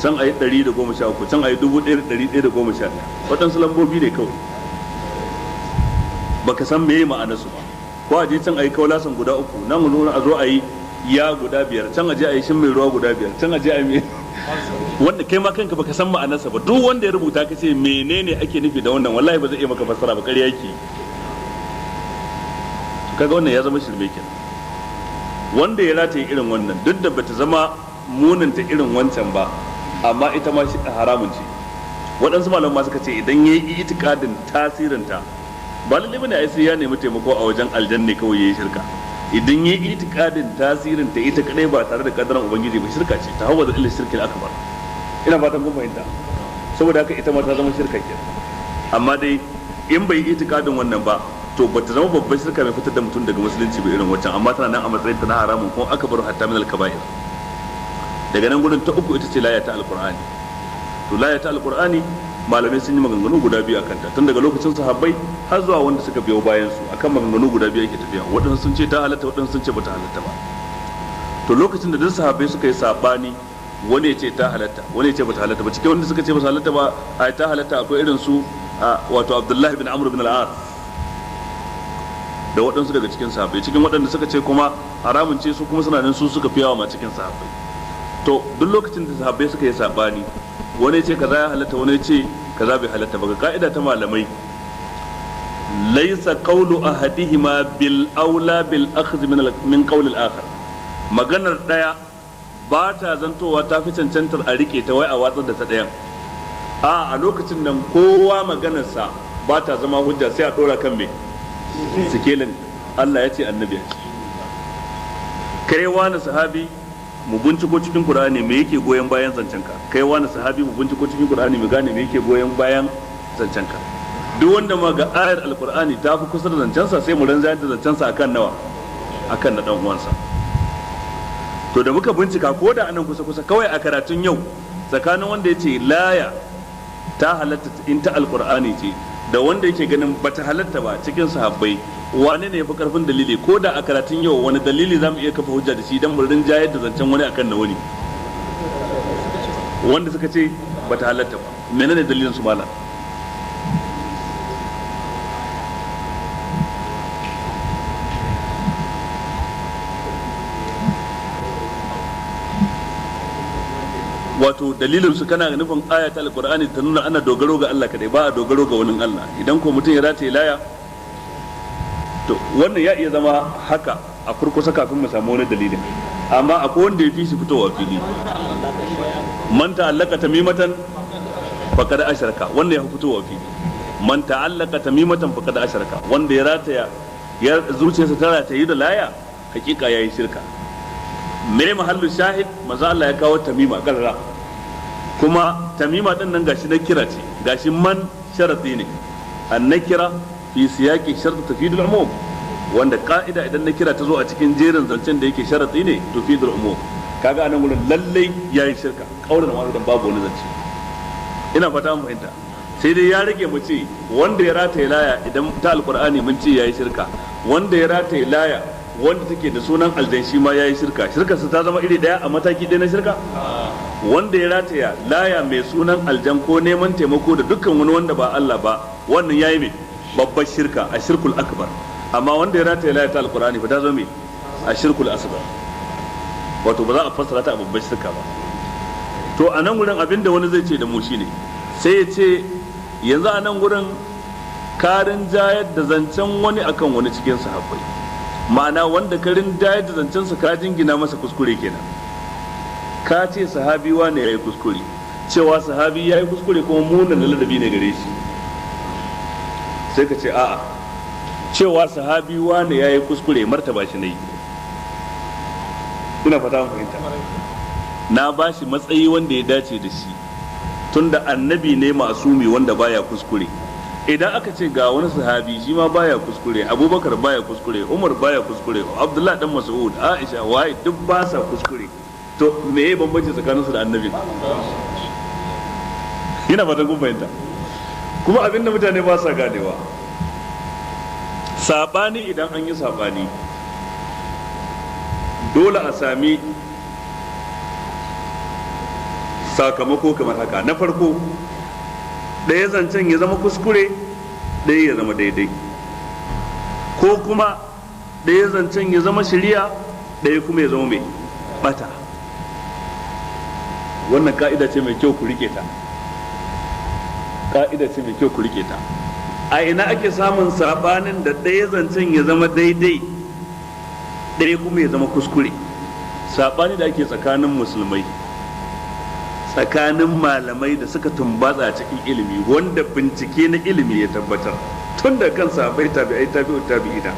can a yi 113, can a yi 1111. Waɗansu lambobi ne kawai baka san meye ma'anarsu ba. Ko a je can a yi kaulasan guda uku, nan gurin a zo a yi ya guda biyar, can a je a yi shin mai ruwa guda biyar, can a je a yi wanda kai ma kanka baka san ma'anarsa ba. Duk wanda ya rubuta ka ce menene ake nufi da wannan, wallahi ba zai iya maka fassara ba, ƙarya yake. Kaga wannan ya zama shirme kenan. Wanda ya rataye irin wannan, duk da bata zama munanta irin wancan ba, amma ita ma haramun ce. Waɗansu malaman ma suka ce idan ya yi itikadin tasirinta, ba lalle bane ai sai ya nemi taimako a wajen aljanna kawai yayi shirka. Idan ya yi itikadin tasirinta ita kadai ba tare da kadaran ubangiji ba, shirka ce ta hawa da illa shirkin akbar. Ina fatan kun fahimta. Saboda haka ita ma ta zama shirka kenan. Amma dai in bai yi itikadin wannan ba, to ba ta zama babban shirka mai fitar da mutum daga musulunci ba irin wancan, amma tana nan a matsayin ta na haramun kuma aka bar hatta min al-kaba'ir. Daga nan gurin ta uku ita ce laya ta alqur'ani. To laya ta alqur'ani malamai sun yi maganganu guda biyu akan ta, tun daga lokacin sahabbai har zuwa wanda suka biyo bayan su, akan maganganu guda biyu ake tafiya. Waɗansu sun ce ta halatta, waɗansu sun ce bata halatta ba. To lokacin da duk sahabbai suka yi sabani, wani ya ce ta halatta, wani ya ce bata halatta ba. Cikin wanda suka ce bata halatta ba, a ta halatta, akwai irin su wato Abdullahi bin Amr bin al-As da waɗansu daga cikin sahabbai. Cikin waɗanda suka ce kuma haramun ce, su kuma suna nan su suka fi yawa ma cikin sahabbai. To duk lokacin da sahabbai suka yi sabani, wani ce kaza ya halatta, wani ce kaza bai halatta ba, ga ka'ida ta malamai, laysa qawlu ahadihima bil aula bil akhdh min qawl al akhar. Maganar daya ba ta zantowa ta fi cancantar a rike ta wai a watsar da ta dayan. A lokacin nan kowa maganarsa ba ta zama hujja, sai a dora kan me? Sikelin Allah ya ce, annabi ya ce. Kai wani sahabi, mu binciko cikin Qur'ani me yake goyon bayan zancenka. Kai wani sahabi, mu binciko cikin Qur'ani mu gane me yake goyon bayan zancenka. Duk wanda ma ga ayar Alqur'ani ta fi kusa da zancensa, sai mu ranzayar da zancensa akan nawa? Akan na dan uwansa. To da muka bincika, ko da anan kusa kusa kawai a karatun yau, tsakanin wanda yace laya ta halatta in ta Alqur'ani ce da wanda yake ganin bata halatta ba cikin sahabbai, wane ne ya fi karfin dalili? Ko da a karatun yau, wani dalili za mu iya kafa hujja da shi don mu rinjayar da zancen wani akan na wani? Wanda suka ce bata halatta ba, menene dalilin su malam? Wato dalilin su kana nufin aya ta alqur'ani ta nuna ana dogaro ga Allah kadai, ba a dogaro ga wani Allah. Idan ko mutum ya rataye laya, to wannan ya iya zama haka a kurkusa kafin mu samu wani dalilin, amma akwai wanda ya fi shi fitowa fili. Man ta'allaka tamimatan faqad asharaka, wannan ya fi fitowa fili. Man ta'allaka tamimatan faqad asharaka, wanda ya rataya ya zuciyarsa ta rataye da laya, hakika yayi shirka. Me mahallu shahid? Maza Allah ya kawo tamima karra, kuma tamima din nan gashi na kira ce, gashi man sharati ne, an nakira fi siyaqi shart tufidul umum, wanda ka'ida idan na kira ta zo a cikin jerin zancen da yake sharati ne tufidul umum. Kaga anan gurin lalle yayi shirka kaulan wahidan, babu wani zance. Ina fata an fahimta. Sai dai ya rage mu ce wanda ya rataye laya idan ta alqur'ani mun ce yayi shirka, wanda ya rataye laya wanda take da sunan aljan shi ma yayi shirka, shirkarsa ta zama iri daya a mataki ɗaya na shirka. Wanda ya rataya laya mai sunan aljan ko neman taimako da dukkan wani wanda ba Allah ba, wannan yayi mai babbar shirka, a shirkul akbar. Amma wanda ya rataya laya ta alqur'ani fa ta zama mai a shirkul asghar, wato ba za a fassara ta a babbar shirka ba. To a nan gurin abinda wani zai ce da mu shine, sai ya ce yanzu a nan gurin karin jayar da zancen wani akan wani cikin sahabbai, ma'ana wanda ka rinjayar da zancensa ka jingina masa kuskure kenan, ka ce sahabi wane ya yi kuskure, cewa sahabi ya yi kuskure kuma munan ladabi ne gare shi. Sai ka ce a'a, cewa sahabi wane ya yi kuskure martaba shi ne. Ina fata mun fahimta. Na ba shi matsayi wanda ya dace da shi, tunda annabi ne masumi wanda baya kuskure. Idan aka ce ga wani sahabi shi ma baya kuskure, Abubakar baya kuskure, Umar baya kuskure, Abdullah dan Mas'ud, Aisha, waye duk ba sa kuskure, to me ya bambanci tsakaninsu da annabi? Ina fatan kun fahimta. Kuma abin da mutane ba sa ganewa, sabani idan an yi sabani dole a sami sakamako kamar haka. Na farko, ɗaya zancen ya zama kuskure, ɗaya ya zama daidai, ko kuma ɗaya zancen ya zama shiriya, ɗaya kuma ya zama mai bata. Wannan ka'ida ce mai kyau ku rike ta, ka'ida ce mai kyau ku rike ta. A ina ake samun sabanin da ɗaya zancen ya zama daidai, ɗaya kuma ya zama kuskure? Sabani da ake tsakanin musulmai, tsakanin malamai da suka tumbatsa cikin ilimi, wanda bincike na ilimi ya tabbatar tun da kan sahabbai, tabi'ai, tabi'u tabi'ina,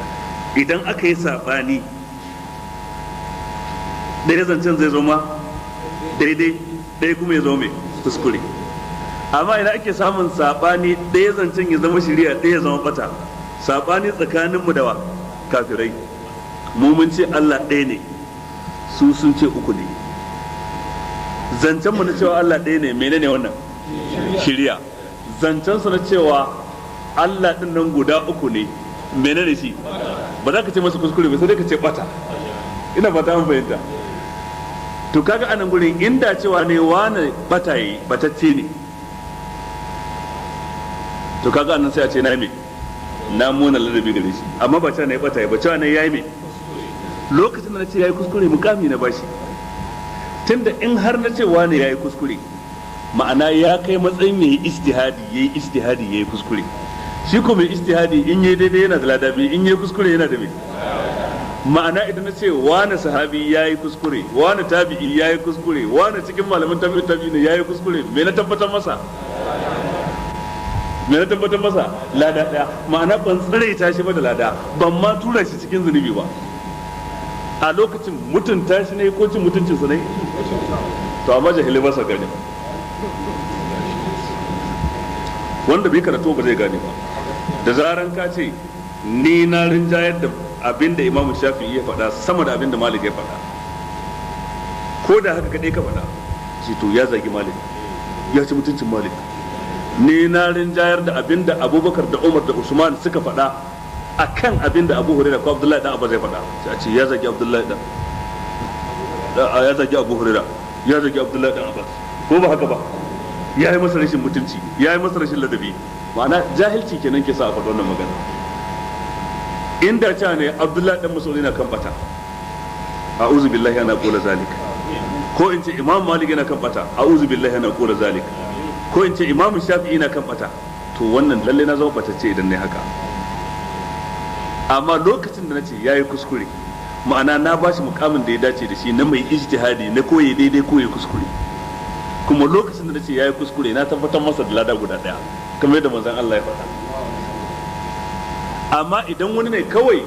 idan aka yi sabani ɗaya zancen zai zama daidai, ɗaya kuma ya zama mai kuskure. Amma idan ake samun sabani ɗaya zancen ya zama shiriya, ɗaya ya zama bata? Sabani tsakanin mu da wa? Kafirai. Mu mun ce Allah ɗaya ne, su sun ce uku ne. Zancen mu na cewa Allah ɗaya ne, menene wannan? Shiriya. Zancen su na cewa Allah ɗin nan guda uku ne, menene shi? Ba za ka ce masa kuskure ba, sai dai ka ce bata. Ina fata an fahimta. To kaga anan gurin inda cewa ne wani bata yi batacce ne, to kaga anan sai a ce na me na muna ladabi gare shi, amma ba cewa ne bata yi ba, cewa ne yayi me. Lokacin da na ce yayi kuskure, mukami na bashi, tunda in har na ce wani yayi kuskure, ma'ana ya kai matsayin yayi ijtihadi, yayi ijtihadi, yayi kuskure. Shi ko mai ijtihadi in yayi daidai yana da ladabi, in yayi kuskure yana da me. Ma'ana idan na ce wani sahabi ya yi kuskure, wani tabi'i ya yi kuskure, wani cikin malamin tabi'i tabi'i ne ya yi kuskure, me na tabbatar masa? Me na tabbatar masa? Lada daya. Ma'ana ban tsiraita shi ba da lada, ban ma tura shi cikin zunubi ba. A lokacin mutunta shi ne ko cin mutuncinsa ne? To amma jahilai ba sa gane, wanda bai karatu ba zai gane ba. Da zaran ka ce ni na rinjayar da abin da Imam Shafi'i ya faɗa sama da abin da Malik ya faɗa, ko da haka kaɗai ka faɗa, ce to ya zagi Malik, ya ci mutuncin Malik. Ni na rinjayar da abin da Abubakar da Umar da Usman suka faɗa akan abin da Abu Hurairah ko Abdullahi dan Abba zai faɗa, sai a ce ya zagi Abdullahi dan, ya zagi Abu Hurairah, ya zagi Abdullahi dan Abbas. Ko ba haka ba? Ya yi masa rashin mutunci, ya yi masa rashin ladabi. Ma'ana jahilci kenan ke sa a faɗi wannan magana. Inda cewa ne Abdullahi dan Mas'ud yana kan bata, a'udhu billahi ana qula zalik. Ko in ce Imam Malik yana kan bata, a'udhu billahi ana qula zalik. Ko in ce Imam Shafi'i yana kan bata, to wannan lalle na zama batacce idan ne haka. Amma lokacin da nace yayi kuskure, ma'ana na bashi mukamin da ya dace da shi na mai ijtihadi, na koyi daidai koyi kuskure. Kuma lokacin da nace yayi kuskure, na tabbatar masa da lada guda daya, kamar yadda manzon Allah ya faɗa. Amma idan wani ne kawai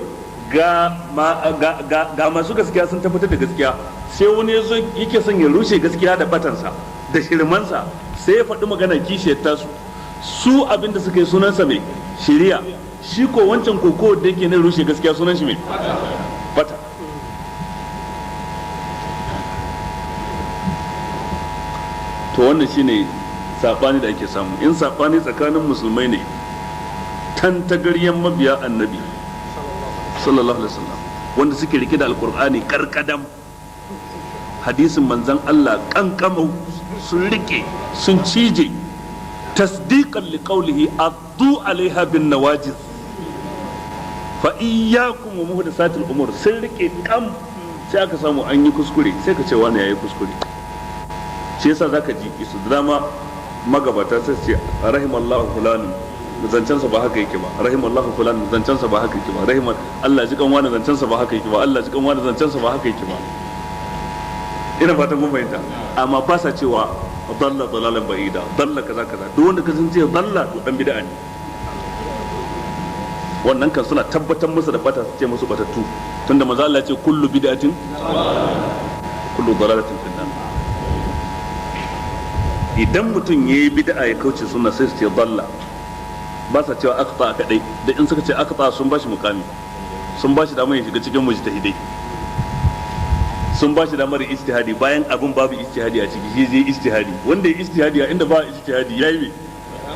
ga masu gaskiya sun tabbatar da gaskiya, sai wani ya zo yake son ya rushe gaskiya da batansa da shirmansa, sai ya faɗi magana kishiyar tasu, su abinda suka yi sunansa mai shiriya, shi ko wancan koko da yake na rushe gaskiya sunan shi mai bata. To wannan shine sabani da ake samu. In sabani tsakanin musulmai ne, tantagaryen mabiya annabi sallallahu alaihi wasallam wanda suke rike da alkur'ani karkadam, hadisin manzon Allah kankamau, sun rike sun cije, tasdiqan liqaulihi addu alaiha bin nawajiz fa iyyakum wa muhdathatil umur, sun rike kam, sai aka samu an yi kuskure, sai ka ce wani yayi kuskure. Shi yasa zaka ji isu drama magabata sai ce rahimallahu fulanin, zancensa ba haka yake ba, rahimallahu fulan, zancensa ba haka yake ba, rahimar Allah ji kan wani, zancensa ba haka yake ba, Allah ji kan wani, zancensa ba haka yake ba. Ina fatan kun fahimta. Amma ba sa cewa dalla dalalan ba'ida, dalla kaza kaza. Duk wanda ka san ce dalla to dan bid'a ne. Wannan kan suna tabbatar musu da bata, su ce musu batattu, tunda manzo Allah ya ce kullu bid'atin kullu dalalatin finnar. Idan mutum yayi bid'a ya kauce sunna sai su ce dalla, ba sa cewa akta kadai. Da in suka ce akta sun bashi mukami, sun bashi damar ya shiga cikin mujtahidai, sun bashi damar ijtihadi bayan abin babu ijtihadi a ciki, shi zai ijtihadi. Wanda ya ijtihadi a inda ba ijtihadi yayi me?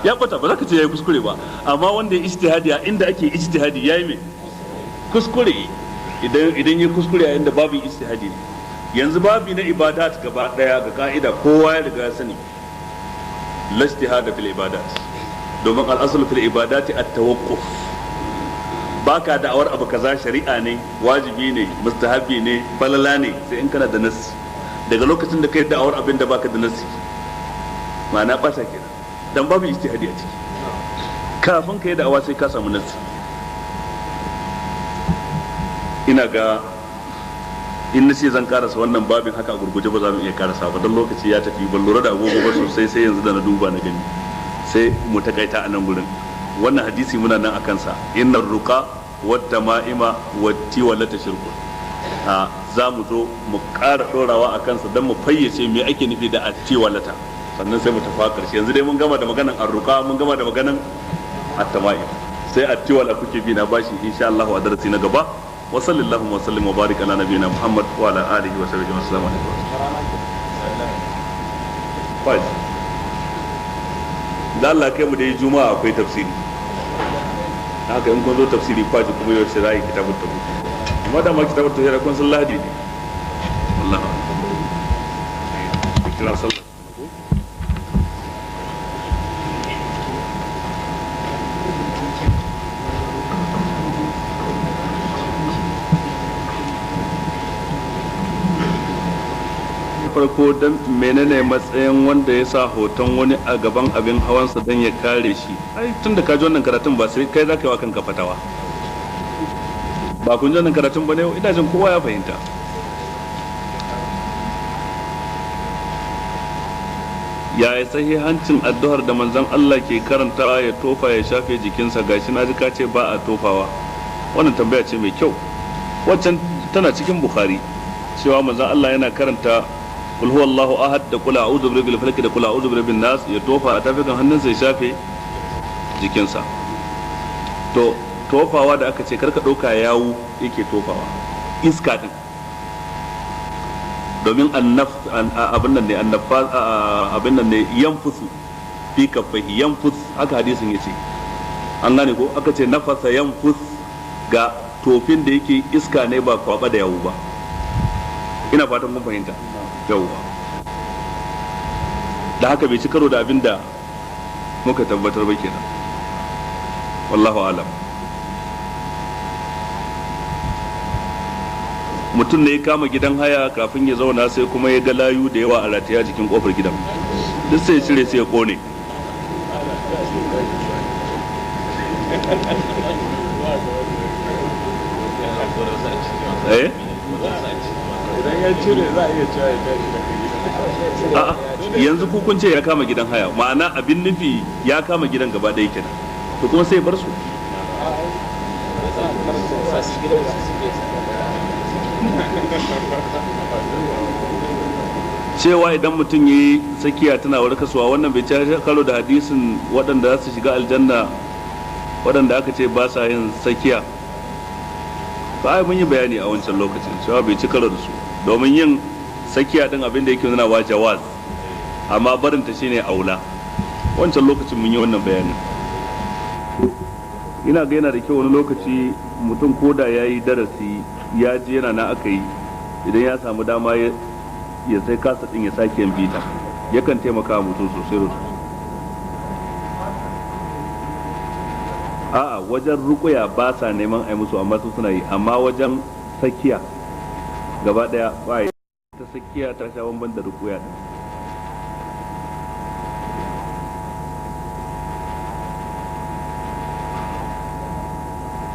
Ya bata, ba za ka ce yayi kuskure ba. Amma wanda ya ijtihadi a inda ake ijtihadi yayi me? Kuskure. Idan ya kuskure a inda babu ijtihadi ne. Yanzu babi na ibadat gaba daya ga ka'ida kowa ya riga ya sani, la ijtihada fil ibadat, domin al'asul fil ibadati at-tawaqquf. Baka da'awar abu kaza shari'a ne, wajibi ne, mustahabi ne, falala ne, sai in kana da nassi. Daga lokacin da kai da'awar abin da baka da nassi, ma'ana bata kenan, dan babu ijtihadi a ciki. Kafin ka yi da'awa sai ka samu nassi. Ina ga in na ce zan karasa wannan babin haka a gurguje ba za mu iya karasa ba, don lokaci ya tafi, ban lura da agogo ba sosai sai yanzu da na duba na gani. Sai mu takaita a nan gurin. Wannan hadisi muna nan a kansa, innar ruqa wat tama'ima wat tiwalata shirkun. A za mu zo mu ƙara ɗorawa a kansa don mu fayyace me ake nufi da attiwalata, sannan sai mu tafi a ƙarshe. Yanzu dai mun gama da maganan arruqa, mun gama da maganan attama'im, sai attiwala kuke bi na bashi insha Allah a darasi na gaba. Wa sallallahu wa sallim wa barik ala nabiyina Muhammad wa ala alihi wa sahbihi wa sallam. Alaikum. Da Allah kai mu da juma'a akwai tafsiri, haka in kun zo tafsiri kwaji kuma yau sai za a yi kitabun tauhid. Amma da ma kitabun tauhid kun san lahadi ne. Allah kira sallah. Farko don menene matsayin wanda ya sa hoton wani a gaban abin hawansa don ya kare shi? Ai tun da ka ji wannan karatun ba sai kai za ka yi wa kanka fatawa ba. Kun ji wannan karatun ba ne? Ina jin kowa ya fahimta. Ya yi sahihancin addu'ar da manzon Allah ke karantawa ya tofa ya shafe jikinsa? Gashi na ji ka ce ba a tofawa. Wannan tambaya ce mai kyau. Waccan tana cikin Bukhari, cewa manzon Allah yana karanta kul huwallahu ahad da kul a'udhu birabbil falaq da kul a'udhu birabbin nas, ya tofa a tafikan hannunsa ya shafe jikinsa. To tofawa da aka ce karka ɗauka yawu yake tofawa, iska din, domin abin nan ne, abin nan ne, yanfusu fi kaffaihi, yanfus haka hadisin yace. An gane ko? Aka ce nafasa yanfus, ga tofin da yake iska ne ba kwaba da yawu ba. Ina fatan kun fahimta. Yawwa. Da haka bai ci karo da abin da muka tabbatar ba kenan. Wallahu alam. Mutum ne ya kama gidan haya kafin ya zauna sai kuma ya ga layu da yawa a rataya jikin kofar gidan, duk sai ya cire sai ya kone. Eh? Idan ya cire za a iya cewa ya tashi daga gidan. A'a, yanzu ku kun ce ya kama gidan haya, ma'ana abin nufi ya kama gidan gaba ɗaya kenan, to kuma sai ya bar su. Cewa idan mutum ya yi tsakiya tana warkaswa, wannan bai ci karo da hadisin waɗanda za su shiga aljanna waɗanda aka ce ba sa yin tsakiya ba. Ai mun yi bayani a wancan lokacin cewa bai ci karo da su, domin yin tsakiya din abin da yake nuna wa jawaz, amma barin ta shine aula. Wancan lokacin mun yi wannan bayanin. Ina ga yana da kyau wani lokaci mutum koda ya yi darasi ya ji yana na aka yi, idan ya samu dama ya sai kasa din ya sake yin bita, yakan taimaka wa mutum sosai da sosai. A'a, wajen rukuya ba sa neman a yi musu, amma su suna yi, amma wajen sakiya gaba daya ba yi. Ta sakiya ta sha bamban da rukuya din.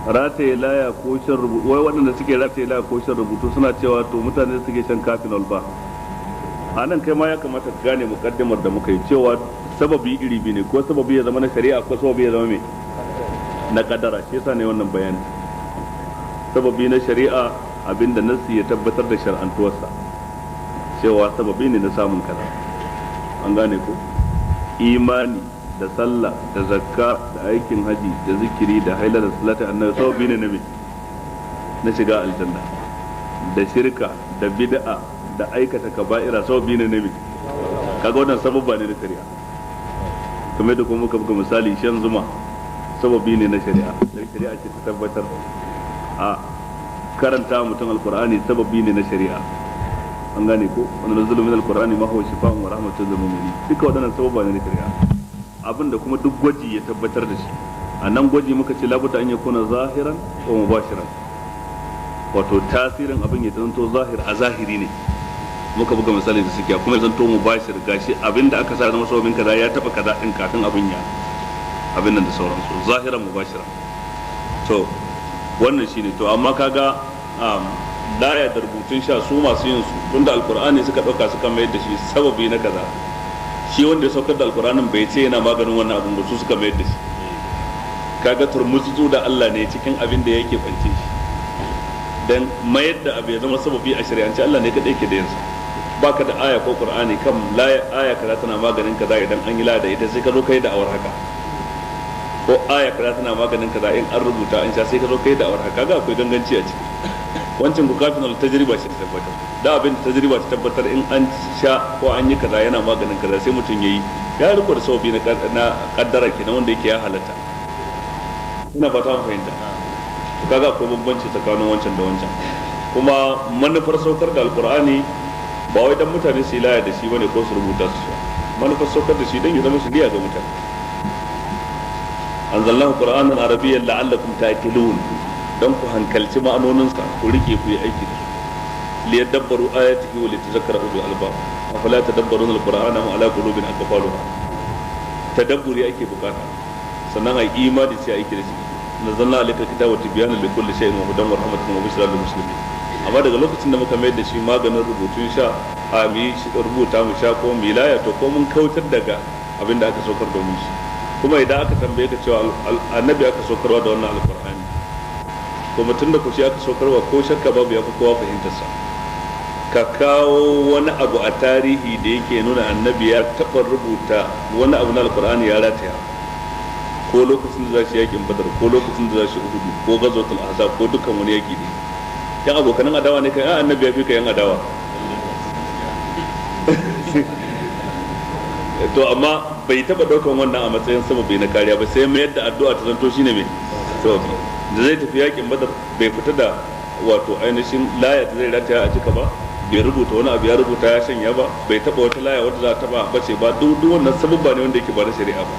Rataye laya ko shan rubutu, wai waɗanda suke rataye laya ko shan rubutu suna cewa to mutane suke shan kafinol ba. A nan kai ma ya kamata ka gane mukaddimar da muka yi cewa sababi iri biyu ne, ko sababi ya zama na shari'a ko sababi ya zama mai na kadara. Shi yasa ne wannan bayani. Sababi na shari'a abinda nassi ya tabbatar da shar'antuwarsa cewa sababi ne na samun kaza, an gane ko? Imani da sallah da zakka da aikin haji da zikiri da haila da salatin annabi sababi ne na me? Na shiga aljanna. Da shirka da bid'a da aikata kaba'ira sababi ne na me? Kaga wannan sababba ne na shari'a. Kamar da kuma muka buga misali, shan zuma sababi ne na shari'a, dan shari'a ce ta tabbatar. A karanta mutum alqur'ani sababi ne na shari'a, an gane ko? Wannan nazalu min alqur'ani ma huwa shifaa'un wa rahmatun lil mu'minin. Duka waɗannan sababa ne na shari'a. Abinda kuma duk gwaji ya tabbatar da shi, a nan gwaji muka ce labuta an yakuna zahiran wa mubashiran, wato tasirin abin ya zanto zahir a zahiri ne, muka buga misali da suke, kuma ya zanto mubashir, gashi abin da aka sa zama sababin kaza ya taba kaza din kafin abin ya abin nan da sauransu, zahiran mubashiran. To wannan shine. To amma kaga laya da rubutun sha su masu yin su, tunda alkur'ani suka dauka suka mayar da shi sababi na kaza, shi wanda ya saukar da alkur'anin bai ce yana maganin wannan abin ba, su suka mayar da shi. Kaga turmutsu da Allah ne cikin abin da yake bance shi, dan mayar da abu ya zama sababi a shari'ance Allah ne kadai ke da yansa. Baka da aya ko qur'ani kan laya aya kaza tana maganin kaza idan an yi laya da ita, sai ka zo kai da awar haka, ko aya kaza tana maganin kaza in an rubuta an sha, sai ka zo kai da awar haka, kaga akwai ganganci a ciki. Wancan ku kafin al tajriba ce ta tabbatar da abin da tajriba ta tabbatar, in an sha ko an yi kaza yana maganin kaza, sai mutum yayi ya riko da sababi na kaddara kenan wanda yake ya halatta. Ina fata mun fahimta. To kaga akwai bambanci tsakanin wancan da wancan. Kuma manufar saukar da alqur'ani ba wai dan mutane su yi laya da shi bane ko su rubuta su sha. Manufar saukar da shi dan ya zama shiriya ga mutane. Anzalnahu qur'anan arabiyyan la'allakum ta'qilun, dan ku hankalci ma'anoninsa ku rike ku yi aiki da su. Liyadabbaru ayatihi wa litadhakkara ulul albab, afala tadabbaruna alqur'ana am ala qulubin aqfaluha. Tadabburi ake bukata, sannan ai imani sai aiki da shi. Nazzalna alayka kitaba tibyana likulli shay'in wa hudan wa rahmatan wa bushra lil muslimin. Amma daga lokacin da muka mayar da shi maganin rubutun sha, a mu yi rubuta mu sha ko mu yi laya, to ko mun kautar daga abin da aka saukar domin shi. Kuma idan aka tambaye ka cewa annabi aka saukarwa da wannan alqur'ani, kuma tun da ku shi aka saukarwa, ko shakka babu ya fi kowa fahimtarsa. Ka kawo wani abu a tarihi da yake nuna annabi ya taɓa rubuta wani abu na alkur'ani ya rataya, ko lokacin da za shi yakin badar, ko lokacin da za shi uhudu, ko gazwatul ahzab, ko dukkan wani yaki ne. Yan abokanan adawa ne kai, a annabi ya fi ka yan adawa. To amma bai taɓa ɗaukan wannan a matsayin sababi na kariya ba, sai mayar da addu'a ta zanto shine mai sababi. Da zai tafi yakin badar bai fita da wato ainihin laya da zai rataya a cika ba, Bai rubuta wani abu ya rubuta ya shanya ba, bai taba wata laya wadda za ta taba bace ba. Duk wannan sababba ne wanda yake ba na shari'a ba.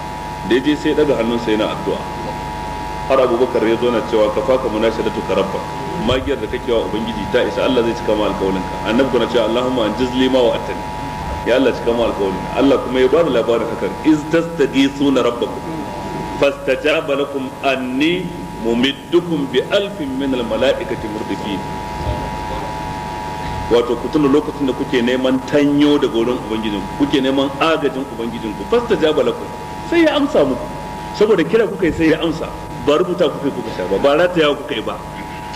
Da je sai daga hannunsa yana addu'a, har Abubakar ya zo na cewa ka faka munashadatu ka rabbak, magiyar da kake wa ubangiji ta isa, Allah zai cika ma alƙawarinka. Annabi kuma cewa Allahumma anjiz li ma wa'atani, ya Allah cika ma alƙawarin. Allah kuma ya bada labarin hakan, iz tastaghithuna rabbakum fastajaba lakum anni mumiddukum bi alfin min al mala'ikati murdifin. Wato ku tuna lokacin da kuke neman tanyo daga wurin ubangijinku, kuke neman agajin ubangijinku, fastajaba lakum, sai ya amsa muku. Saboda kira kuka yi sai ya amsa, ba rubuta kuka yi kuka sha ba, ba rataya kuka yi ba,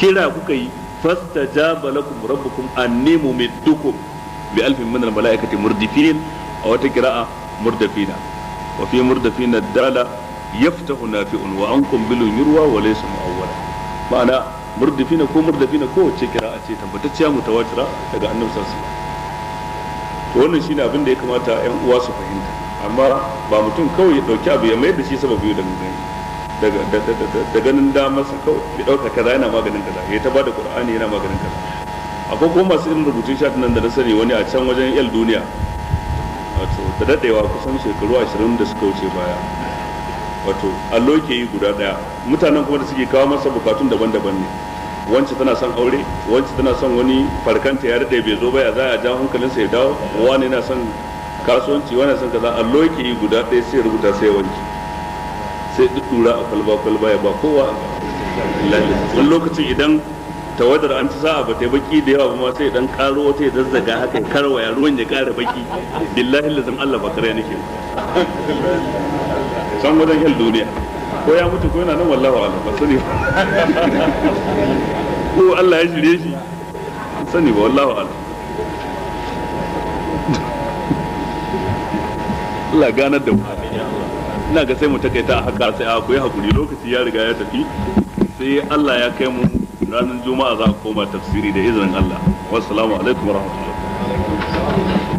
kira kuka yi. Fastajaba lakum rabbukum anni mumiddukum bi alfin min al malaikati murdifin, a wata qira'a murdafina, wa fi murdafina dala yaftahu nafi'un wa ankum bilun yurwa wa laysa mu'awwala. Ma'ana murdifina ko murdafina ko wacce qira'a ce tabbatacciya mutawatira daga annabi sallallahu alaihi wasallam. To wannan shine abin da ya kamata ƴan uwa su fahimta, amma ba mutum kawai ya dauki abu ya mayar da shi sababi da gani da ganin damarsa kawai ya dauka kaza yana maganin kaza, ya ta bada Qur'ani yana maganin kaza. Akwai kuma masu irin rubutun sha nan da na sani wani a can wajen yal duniya, wato da dadewa kusan shekaru 20 da suka wuce baya, wato allo ke yi guda daya. Mutanen kuma da suke kawo masa bukatun daban-daban ne. Wance tana son aure, wance tana son wani farkanta ya daɗe bai zo ba, ya za a ja hankalinsa ya dawo, wani yana son kasuwanci, wani son kaza. Allo yake yi guda ɗaya sai rubuta sai wanki sai dura a kwalba kwalba ya ba kowa. Wani lokacin idan tawadar an ci sa'a ba ta yi baki da yawa ba ma sai dan karo wata ya zazzaga haka ya karwaya ruwan ya kara baki. Billahi lazim Allah ba kare nake san wajen yal duniya ko ya mutu ko yana nan wallahu a'lam ba sani ko Allah ya shirye shi sani ba, wallahu a'lam. Allah ganar da mu. Ina ga sai mu takaita a haka, sai a koyi hakuri, lokaci ya riga ya tafi. Sai Allah ya kai mu ranar Juma'a za a koma tafsiri da izinin Allah. Wassalamu alaikum warahmatullahi.